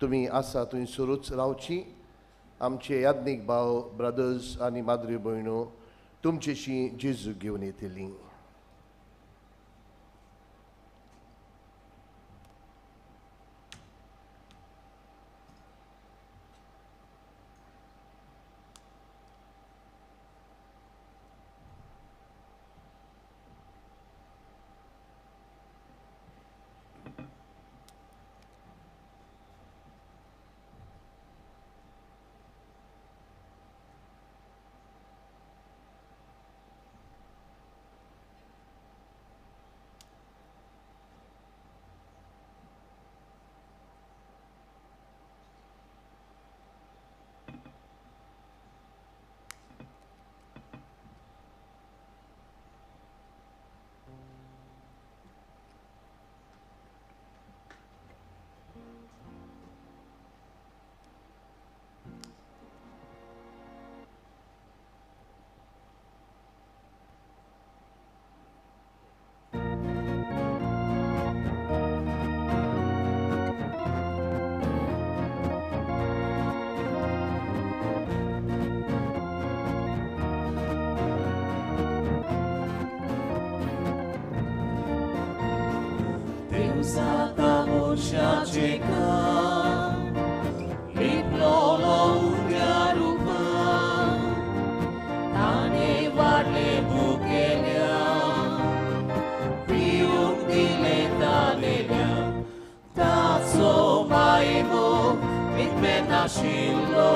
तुमी आसा थंयसरूच रावची. आमचे याज्ञीक भाव, ब्रदर्स आनी माद्री भयणो तुमचेशी जेजूक घेवन येतली. मनशाचे काम लिपलोलो उद्या रुपान ताणें वाडले भुकेल्या पिवंक दिलें तानेल्या ताचो मायमोग मिटमेनाशिल्लो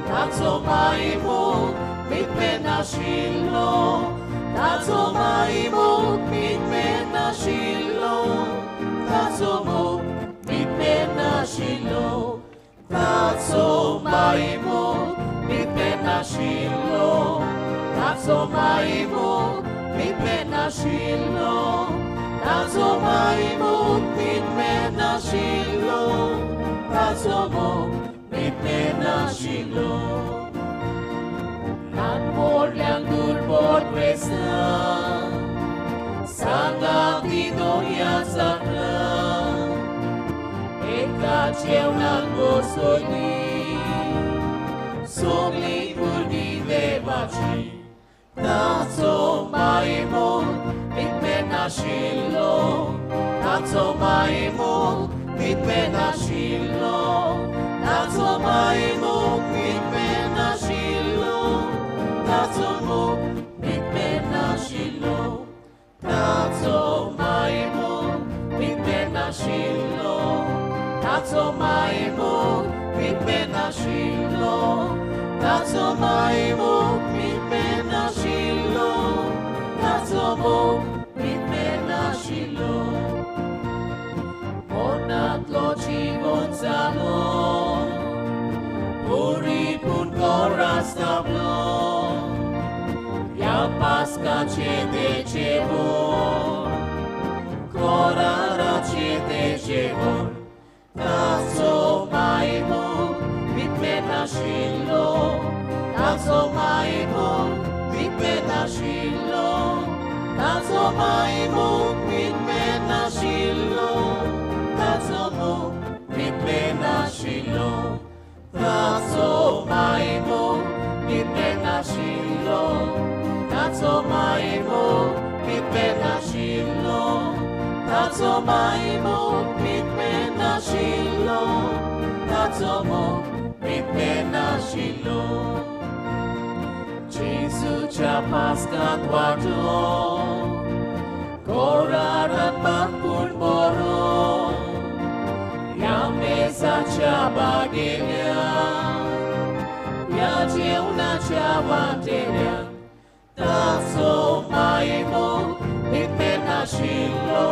ताचो मायमोग मिटमेनाशिल्लो ताचो मायमोग मिटमेनाशिल्लो ताचो मोग मिटमेनाशिल्लो ताचो मायमोग मिटमेनाशिल्लो ताचो मायमोग मिटमेनाशिल्लो ताचो मायमोग मिटमेनाशिल्लो ताचो मोग मिटमेनाशिल्लो ल्हान व्हडल्यांक दुर्बळ प्रेसां सांगाती दोनया जातलां एका जेवणाक बसयली सगळीं भुरगीं देवाची ताचो मायमोग मिटमेनाशिल्लो ताचो मायमोग मिटमेनाशिल्लो ताचो मायमोग मिटमेनाशिल्लो ताचो मोग मिटमेनाशिल्लो ताचो मायमोग मिटमेनाशिल्लो ताचो मायमोग मिटमेनाशिल्लो ताचो मायमोग मिटमेनाशिल्लो ताचो मोग मिटमेनाशिल्लो मरणांतलो जिवन जालो परिपूर्ण कोरास थांबलो ह्या पास्काचें तें जेवण कोराराचें तें जेवण ताचो मायमोग मिटमेनाशिल्लो ताचो मायमोग मिटमेनाशिल्लो ताचो मायमोग मिटमेनाशिल्लो ताचो मोग मिटमेनाशिल्लो ताचो मायमोग मिटमेनाशिल्लो ताचो मायमोग मिटमेनाशिल्लो ताचो मायमोग मिटमेनाशिल्लो ताचो मोग मिटमेनाशिल्लो जेजूच्या पास्कांत वांटो कोरारान बापूण बरो ह्या मेजाच्या बागेल्या ह्या जेवणाच्या वाटेल्या ताचो मायमोग मिटमेनाशिल्लो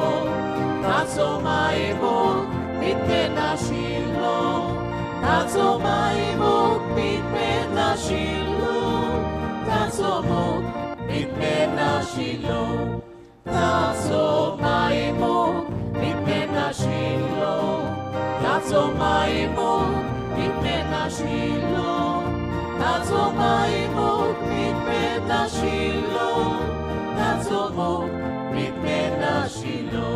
ताचो मायमोग मिटमेनाशिल्लो ताचो मायमोग मिटमेनाशिल्लो ताचो मोग मिटमेनाशिल्लो ताचो मायमोग मिटमेनाशिल्लो ताचो मायमोग मिटमेनाशिल्लो ताचो मायमोग मिटमेनाशिल्लो ताचो मोग मिटमेनाशिल्लो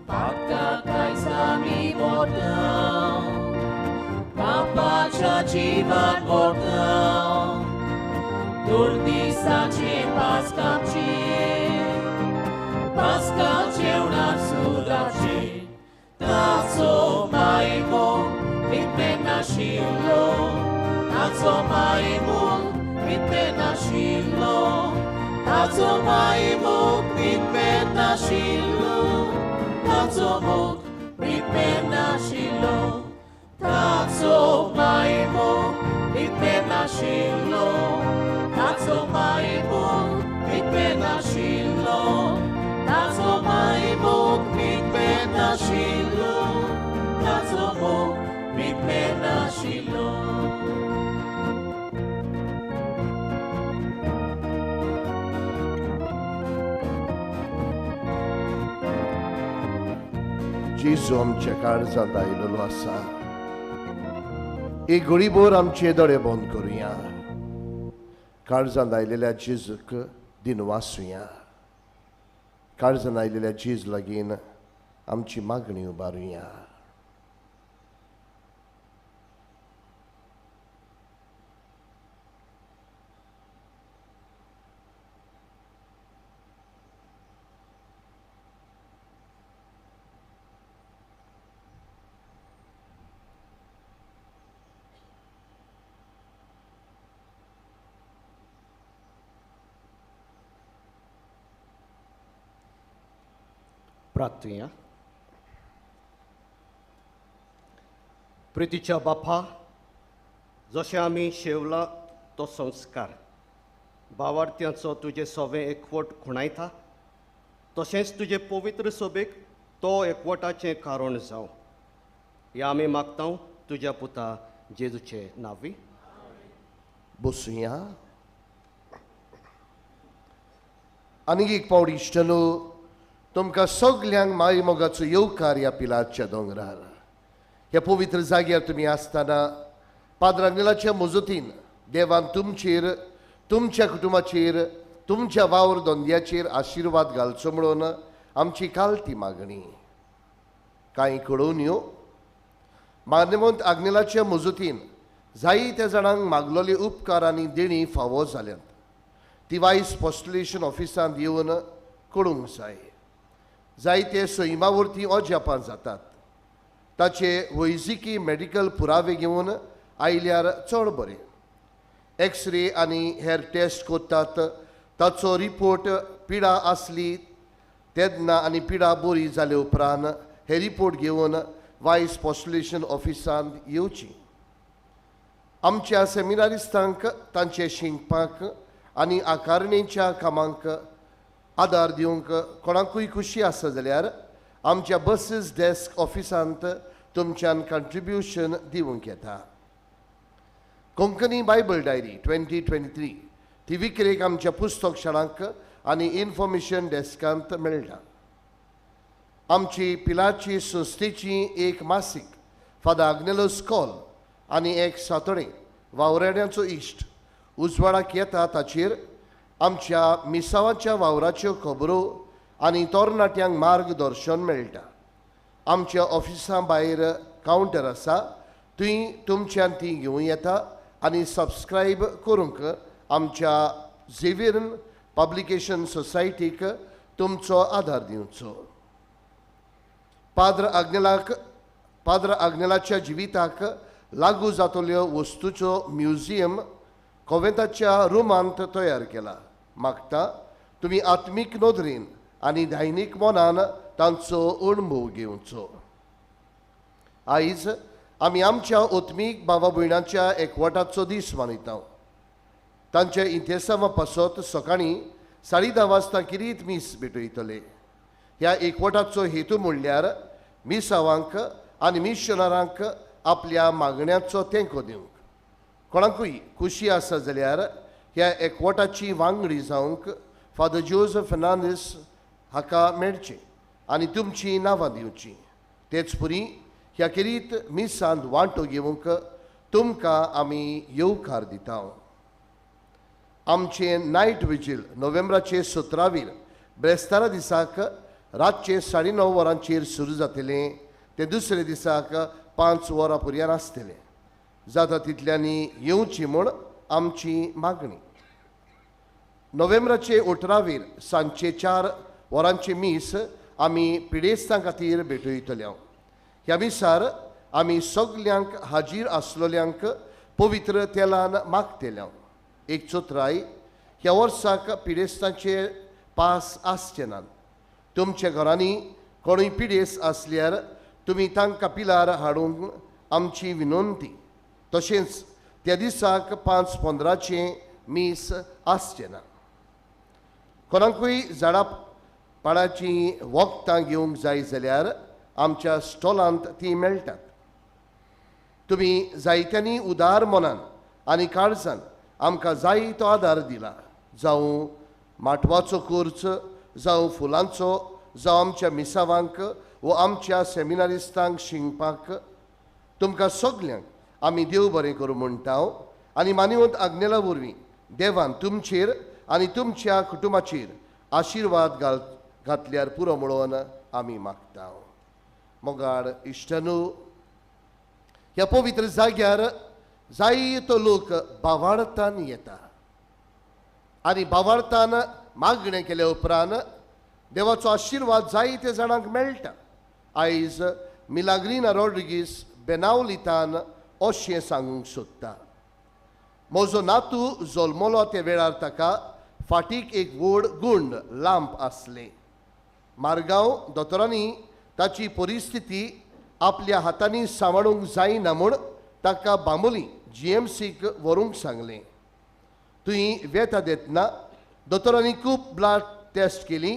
पापका कायसामी मोडता पापाच्या जिवान मोडता दुर्दिसाचे पास्काचे पास्का जेवणाक सुराचे ताचो मायमोग मिटमेनाशिल्लो ताचो मायमोग मिटमेनाशिल्लो ताचो मायमोग मिटमेनाशिल्लो ताचो मोग मिटमेनाशिल्लो ताचो मायमोग मिटमेनाशिल्लो ताचो मायमोग मिटमेनाशिल्लो ताचो मायमोग मिटमेनाशिल्लो ताचो मोग मिटमेनाशिल्लो. जेजू आमच्या काळजांत आयिल्लो आसा. एक घडीभर आमचे दोळे बंद करुया. काळजांत आयिल्ल्या जेजूक दिनवासुया. काळजांत आयिल्ल्या जेजू लागीं आमची मागणी उबारुया. प्रार्थुया. प्रितीच्या बापा, जशें आमी शेवला तो संस्कार भावार्थ्यांचो तुजें सवें एकवट खुणायता, तशेंच तुजे पवित्र सभेक तो एकवटाचें कारण जावं ह्या आमी मागता तुज्या पुता जेजूचे नांवी. बसुया. आनीक एक पावट इश्टनो, तुमकां सगल्यांक माय मोगाचो येवकार ह्या पिलारच्या दोंगरार. ह्या पवित्र जाग्यार तुमी आसतना पाद्र आग्नेलाच्या मजतीन देवान तुमचेर, तुमच्या कुटुंबाचेर, तुमच्या वावर धंद्याचेर आशिर्वाद घालचो म्हणून आमची कालती मागणी. कांय कळोवन्यो मान्यवंत आग्नेलाच्या मजतीन जायत्या जाणांक मागलोले उपकार आनी देणी फावो जाल्यात. ती वायस पोस्टलेशन ऑफिसांत येवन कळूंक जाय. जायते सैमा वरवीं अजापां जातात. ताचे वैजकी मेडिकल पुरावे घेवन आयल्यार चड बरें. एक्सरे आनी हेर टेस्ट करतात ताचो रिपोर्ट पिडा आसली तेन्ना आनी पिडा बरी जाले उपरांत हे रिपोर्ट घेवन वायस पोस्टलेशन ऑफिसांत येवची. आमच्या सेमिनारिस्तांक तांचे शिकपाक आनी आकारणेच्या कामांक आदार दिवंक कोणाकूय खुशी आसा जाल्यार आमच्या बसीस डेस्क ऑफिसांत तुमच्यान कंट्रिब्युशन दिवंक येता. कोंकणी बायबल डायरी 2023 ती विक्रेक आमच्या पुस्तक शाळांक आनी इन्फॉर्मेशन डेस्कांत मेळटा. आमची पिलाची संस्थेची एक मासीक फादर आग्नेलोस कॉल आनी एक सातोडें वावराड्यांचो इश्ट उजवाडाक येता. ताचेर आमच्या मिसावाच्या वावराच्यो खबरो आनी तरणाट्यांक मार्गदर्शन मेळटा. आमच्या ऑफिसा भायर कावंटर आसा, थंय तुमच्यान ती घेवं येता आनी सबस्क्रायब करूंक आमच्या झेवियरन पब्लिकेशन सोसायटीक तुमचो आदार दिवचो. पाद्र आग्नेलाच्या जिविताक लागू जातल्यो वस्तूचो म्युझियम कोवेंताच्या रुमांत तयार केला. मागता तुमी आत्मीक नदरेन आनी दैनीक मनान तांचो अणभव घेवचो. आयज आमी आमच्या आत्मीक भावा भयणांच्या एकवटाचो दीस मनयता. तांच्या इंतेसांवा पासत सकाळीं 10:30 वाजता किरीत मीस भेटयतले. ह्या एकवटाचो हेतू म्हणल्यार मिसावांक आनी मिशनरांक आपल्या मागण्याचो तेंको दिवंक. कोणाकूय खुशी आसा जाल्यार ह्या एकवटाची वांगडी जावंक फादर जोजफ फर्नांडीस हाका मेळचें आनी तुमचीं नांवां दिवचीं. तेच पुरी ह्या खेरीत मिसांत वांटो घेवंक तुमकां आमी येवकार दिता. आमचें नायट विजील नोव्हेंबराचे 17 ब्रेस्तारा दिसाक रातचे 9:30 वरांचेर सुरू जातलें. तें दुसरे दिसाक 5 वरां पर्यंत आसतलें. जाता तितल्यांनी येवची म्हूण आमची मागणी. नोव्हेंबराचे 18 सांजचे 4 वरांचे मीस आमी पिडेस्तां खातीर भेटयतले. ह्या मिसार आमी सगल्यांक हाजीर आसलेल्यांक पवित्र तेलान मागतले. एक चोत्राय ह्या वर्साक पिडेस्तांचे पास आसचे नात. तुमच्या घरांनी कोणूय पिडेस्त आसल्यार तुमी तांकां पिलार हाडूंक आमची विनंती. तशेंच त्या दिसाक 5:15 मीस आसचें ना. कोणाकूय झाडां पाळाचीं वखदां घेवंक जाय जाल्यार आमच्या स्टॉलांत तीं मेळटात. तुमी जायत्यांनी उदार मनान आनी काळजान आमकां जाय तो आदार दिला. जावं माटवाचो खर्च, जावं फुलांचो, जावं आमच्या मिसावांक वो आमच्या सेमिनारिस्तांक शिकपाक. तुमकां सगल्यांक आमी देव बरें करूं म्हणटा आनी मानिवंत आग्नेला वरवीं देवान तुमचेर आनी तुमच्या कुटुंबाचेर आशिर्वाद घातल्यार पुरो म्हणून आमी मागता. मोगाळ इश्टानू, ह्या पवित्र जाग्यार जायतो लोक बावाळतान येता आनी बावाळतान मागणें केल्या उपरांत देवाचो आशिर्वाद जायते जाणांक मेळटा. आयज मिलाग्रीना रॉड्रिगीस बेनावलितान अशें सांगूंक सोदता. म्हजो नातू जल्मलो त्या वेळार ताका फाटीक एक व्हड गुंड लांब आसलें. मारगांव दोतोरांनी ताची परिस्थिती आपल्या हातांनी सांबाळूंक जायना म्हूण ताका बांबोली जीएमसीक व्हरूंक सांगलें. थंय वेता देतना दोतोरांनी खूब ब्लड टेस्ट केली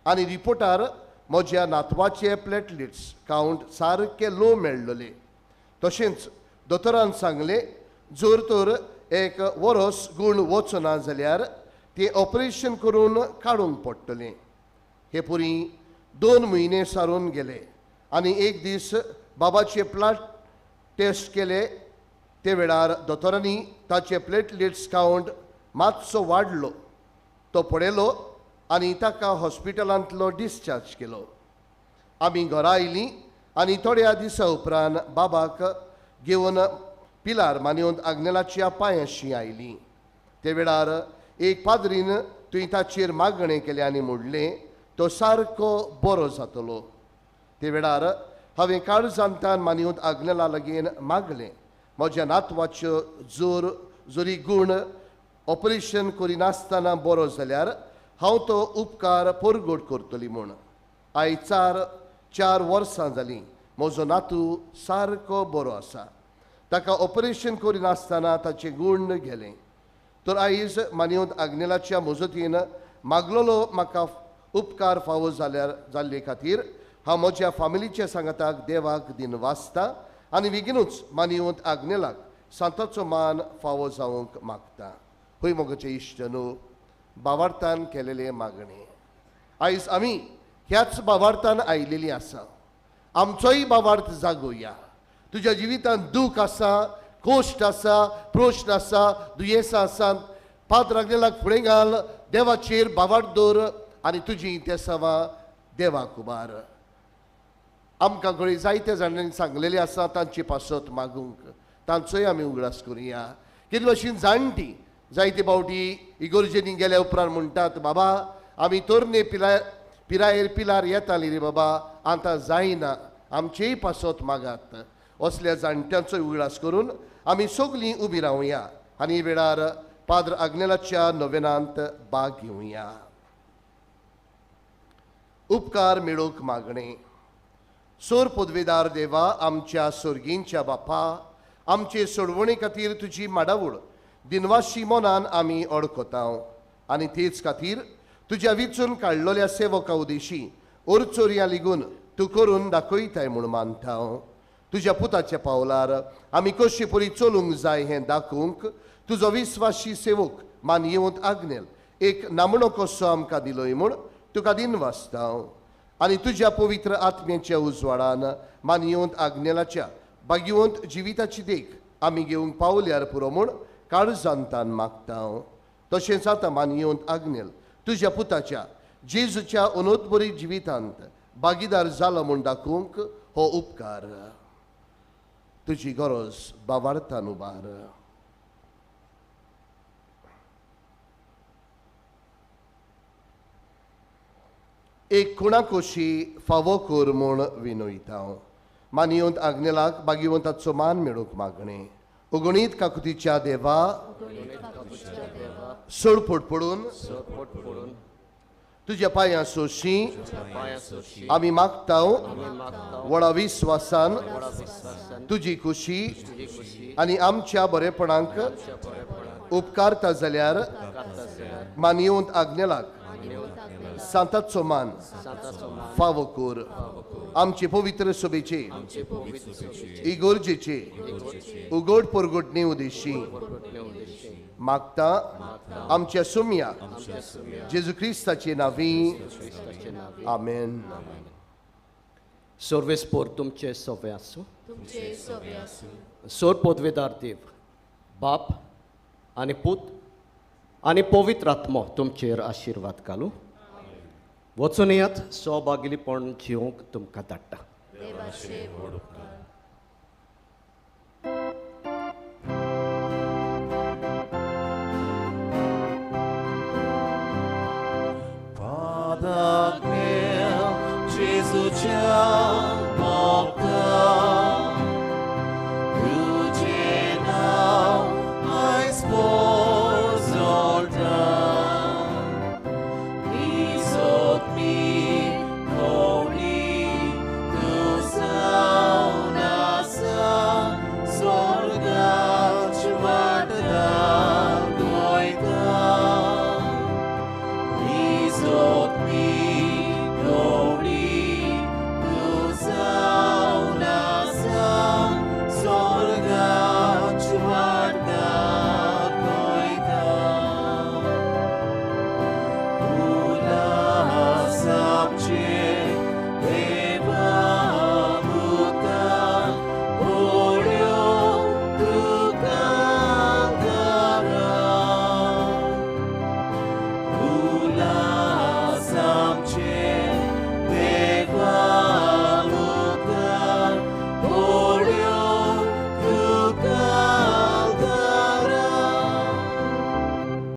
आनी रिपोर्टार म्हज्या नातवाचे प्लेटलेट्स कावंट सारके लो मेळ्ळले. तशेंच दोतोरान सांगलें जर तर एक वरस गूण वचना जाल्यार तें ऑपरेशन करून काडूंक पडटलें. हे पुरी 2 म्हयने सारून गेले आनी एक दीस बाबाचे प्लाट टेस्ट केले. ते वेळार दोतोरांनी ताचे प्लेटलेट्स कावंट मातसो वाडलो. तो पळयलो आनी ताका हॉस्पिटलांतलो डिस्चार्ज केलो. आमी घरा आयलीं आनी थोड्या दिसा उपरांत बाबाक घेवन पिलार मानयेवन आग्नेलाच्या पांयांशी आयलीं. ते वेळार एक पाद्रीन थंय ताचेर मागणें केलें आनी म्हणलें तो सारको बरो जातलो. ते वेळार हांवें काळजांतान मानयेवन आग्नेला लागीं मागलें म्हज्या नातवाच्यो जोर जरी गूण ऑपरेशन करिनासतना बरो जाल्यार हांव तो उपकार परगट करतली म्हूण. आयज 4 वर्सां जालीं म्हजो नातू सारको बरो आसा. ताका ऑपरेशन करिनासतना ताचें गूण गेलें. तर आयज मानयेवन आग्नेलाच्या मजतीन मागलोलो म्हाका उपकार फावो जाल्यार जाल्ले खातीर हांव म्हज्या फामिलीच्या सांगाताक देवाक दिन वाचता आनी बेगिनूच मानयेवन आग्नेलाक सांताचो मान फावो जावंक मागता. हय मोगाचे इश्ट न्हू, बावार्थान केलेले मागणें आयज आमी ह्याच बावार्थान आयिल्लीं आसा. आमचोय बावार्थ जागोवया. तुज्या जिवितांत दूख आसा, कोश्ट आसा, प्रश्न आसा, दुयेंसां आसा, पात्र आग्नेलाक फुडें घाल, देवाचेर बावार्थ दवर आनी तुजी तेसावां देवाक उबार. आमकां घडये जायत्या जाणांनी सांगलेलें आसा तांचे पासत मागूंक, तांचोय आमी उगडास करुया. कितें भाशेन जाणटी जायते फावटी इगोर्जेनी गेल्या उपरांत म्हणटात बाबा आमी तरणे पिरायेर पिलार येताली रे बाबा, आतां जायना, आमचेय पासत मागात. असल्या जाणट्यांचो उगडास करून आमी सगलीं उबी रावया आनी वेळार पाद्र आग्नेलाच्या नोवेनांत भाग घेवया. उपकार मेळोवंक मागणें. सोर पदवेदार देवा, आमच्या सोर्गींच्या बापा, आमचे सोडवणे खातीर तुजी माडावळ दिनवाशी मनान आमी अडकता आनी तेच खातीर तुज्या विचून काडलेल्या सेवका उदेशी ओरचोरया लिगून तूं करून दाखयताय म्हूण मानता. तुज्या पुताच्या पावलार आमी कशी परी चलूंक जाय हें दाखोवंक तुजो विस्वाशी सेवक मान येवंत आग्नेल एक नामणो कसो आमकां दिलोय म्हूण तुका दिनवासता. आनी तुज्या पवित्र आत्म्याच्या उजवाडान मान येवंत आग्नेलाच्या भाग्यवंत जिविताची देख आमी घेवंक पावल्यार पुरो म्हूण काळजांतान मागता. तशेंच आतां मान येवंत आग्नेल तुज्या पुताच्या जेजूच्या अनोदबरी जिवितांत भागीदार जालो म्हूण दाखोवंक हो उपकार तुजी गरज बावार्थान उबार. एक खुणाकोशी फावो कर म्हूण विनयता. मानयेवंत आग्नेलाक भाग्यवंताचो मान मेळोवंक मागणें. अगणीत काकुतीच्या देवा, सोडपोट पडून तुज्या पांयां सोशी आमी मागता व्हडा विस्वासान तुजी खुशी आनी आमच्या बरेपणाक उपकारता जाल्यार मानयेवंत आग्नेलाक सांताचो मान फावो कर. आमचे पवित्र सभेचे इगोर्जेचे उगड परगटणे उदेशी मागता आमच्या सुम्या जेजू क्रिस्ताचे नांवी, आमेन. सर्वेस्पोर तुमचे सवे आसूं. सोर पदवेदार देव बाप आनी पूत आनी पवित्र आत्मो तुमचेर आशिर्वाद घालूं. वचून येयात, सौभागिलीपण जिवंक तुमकां धाडटा.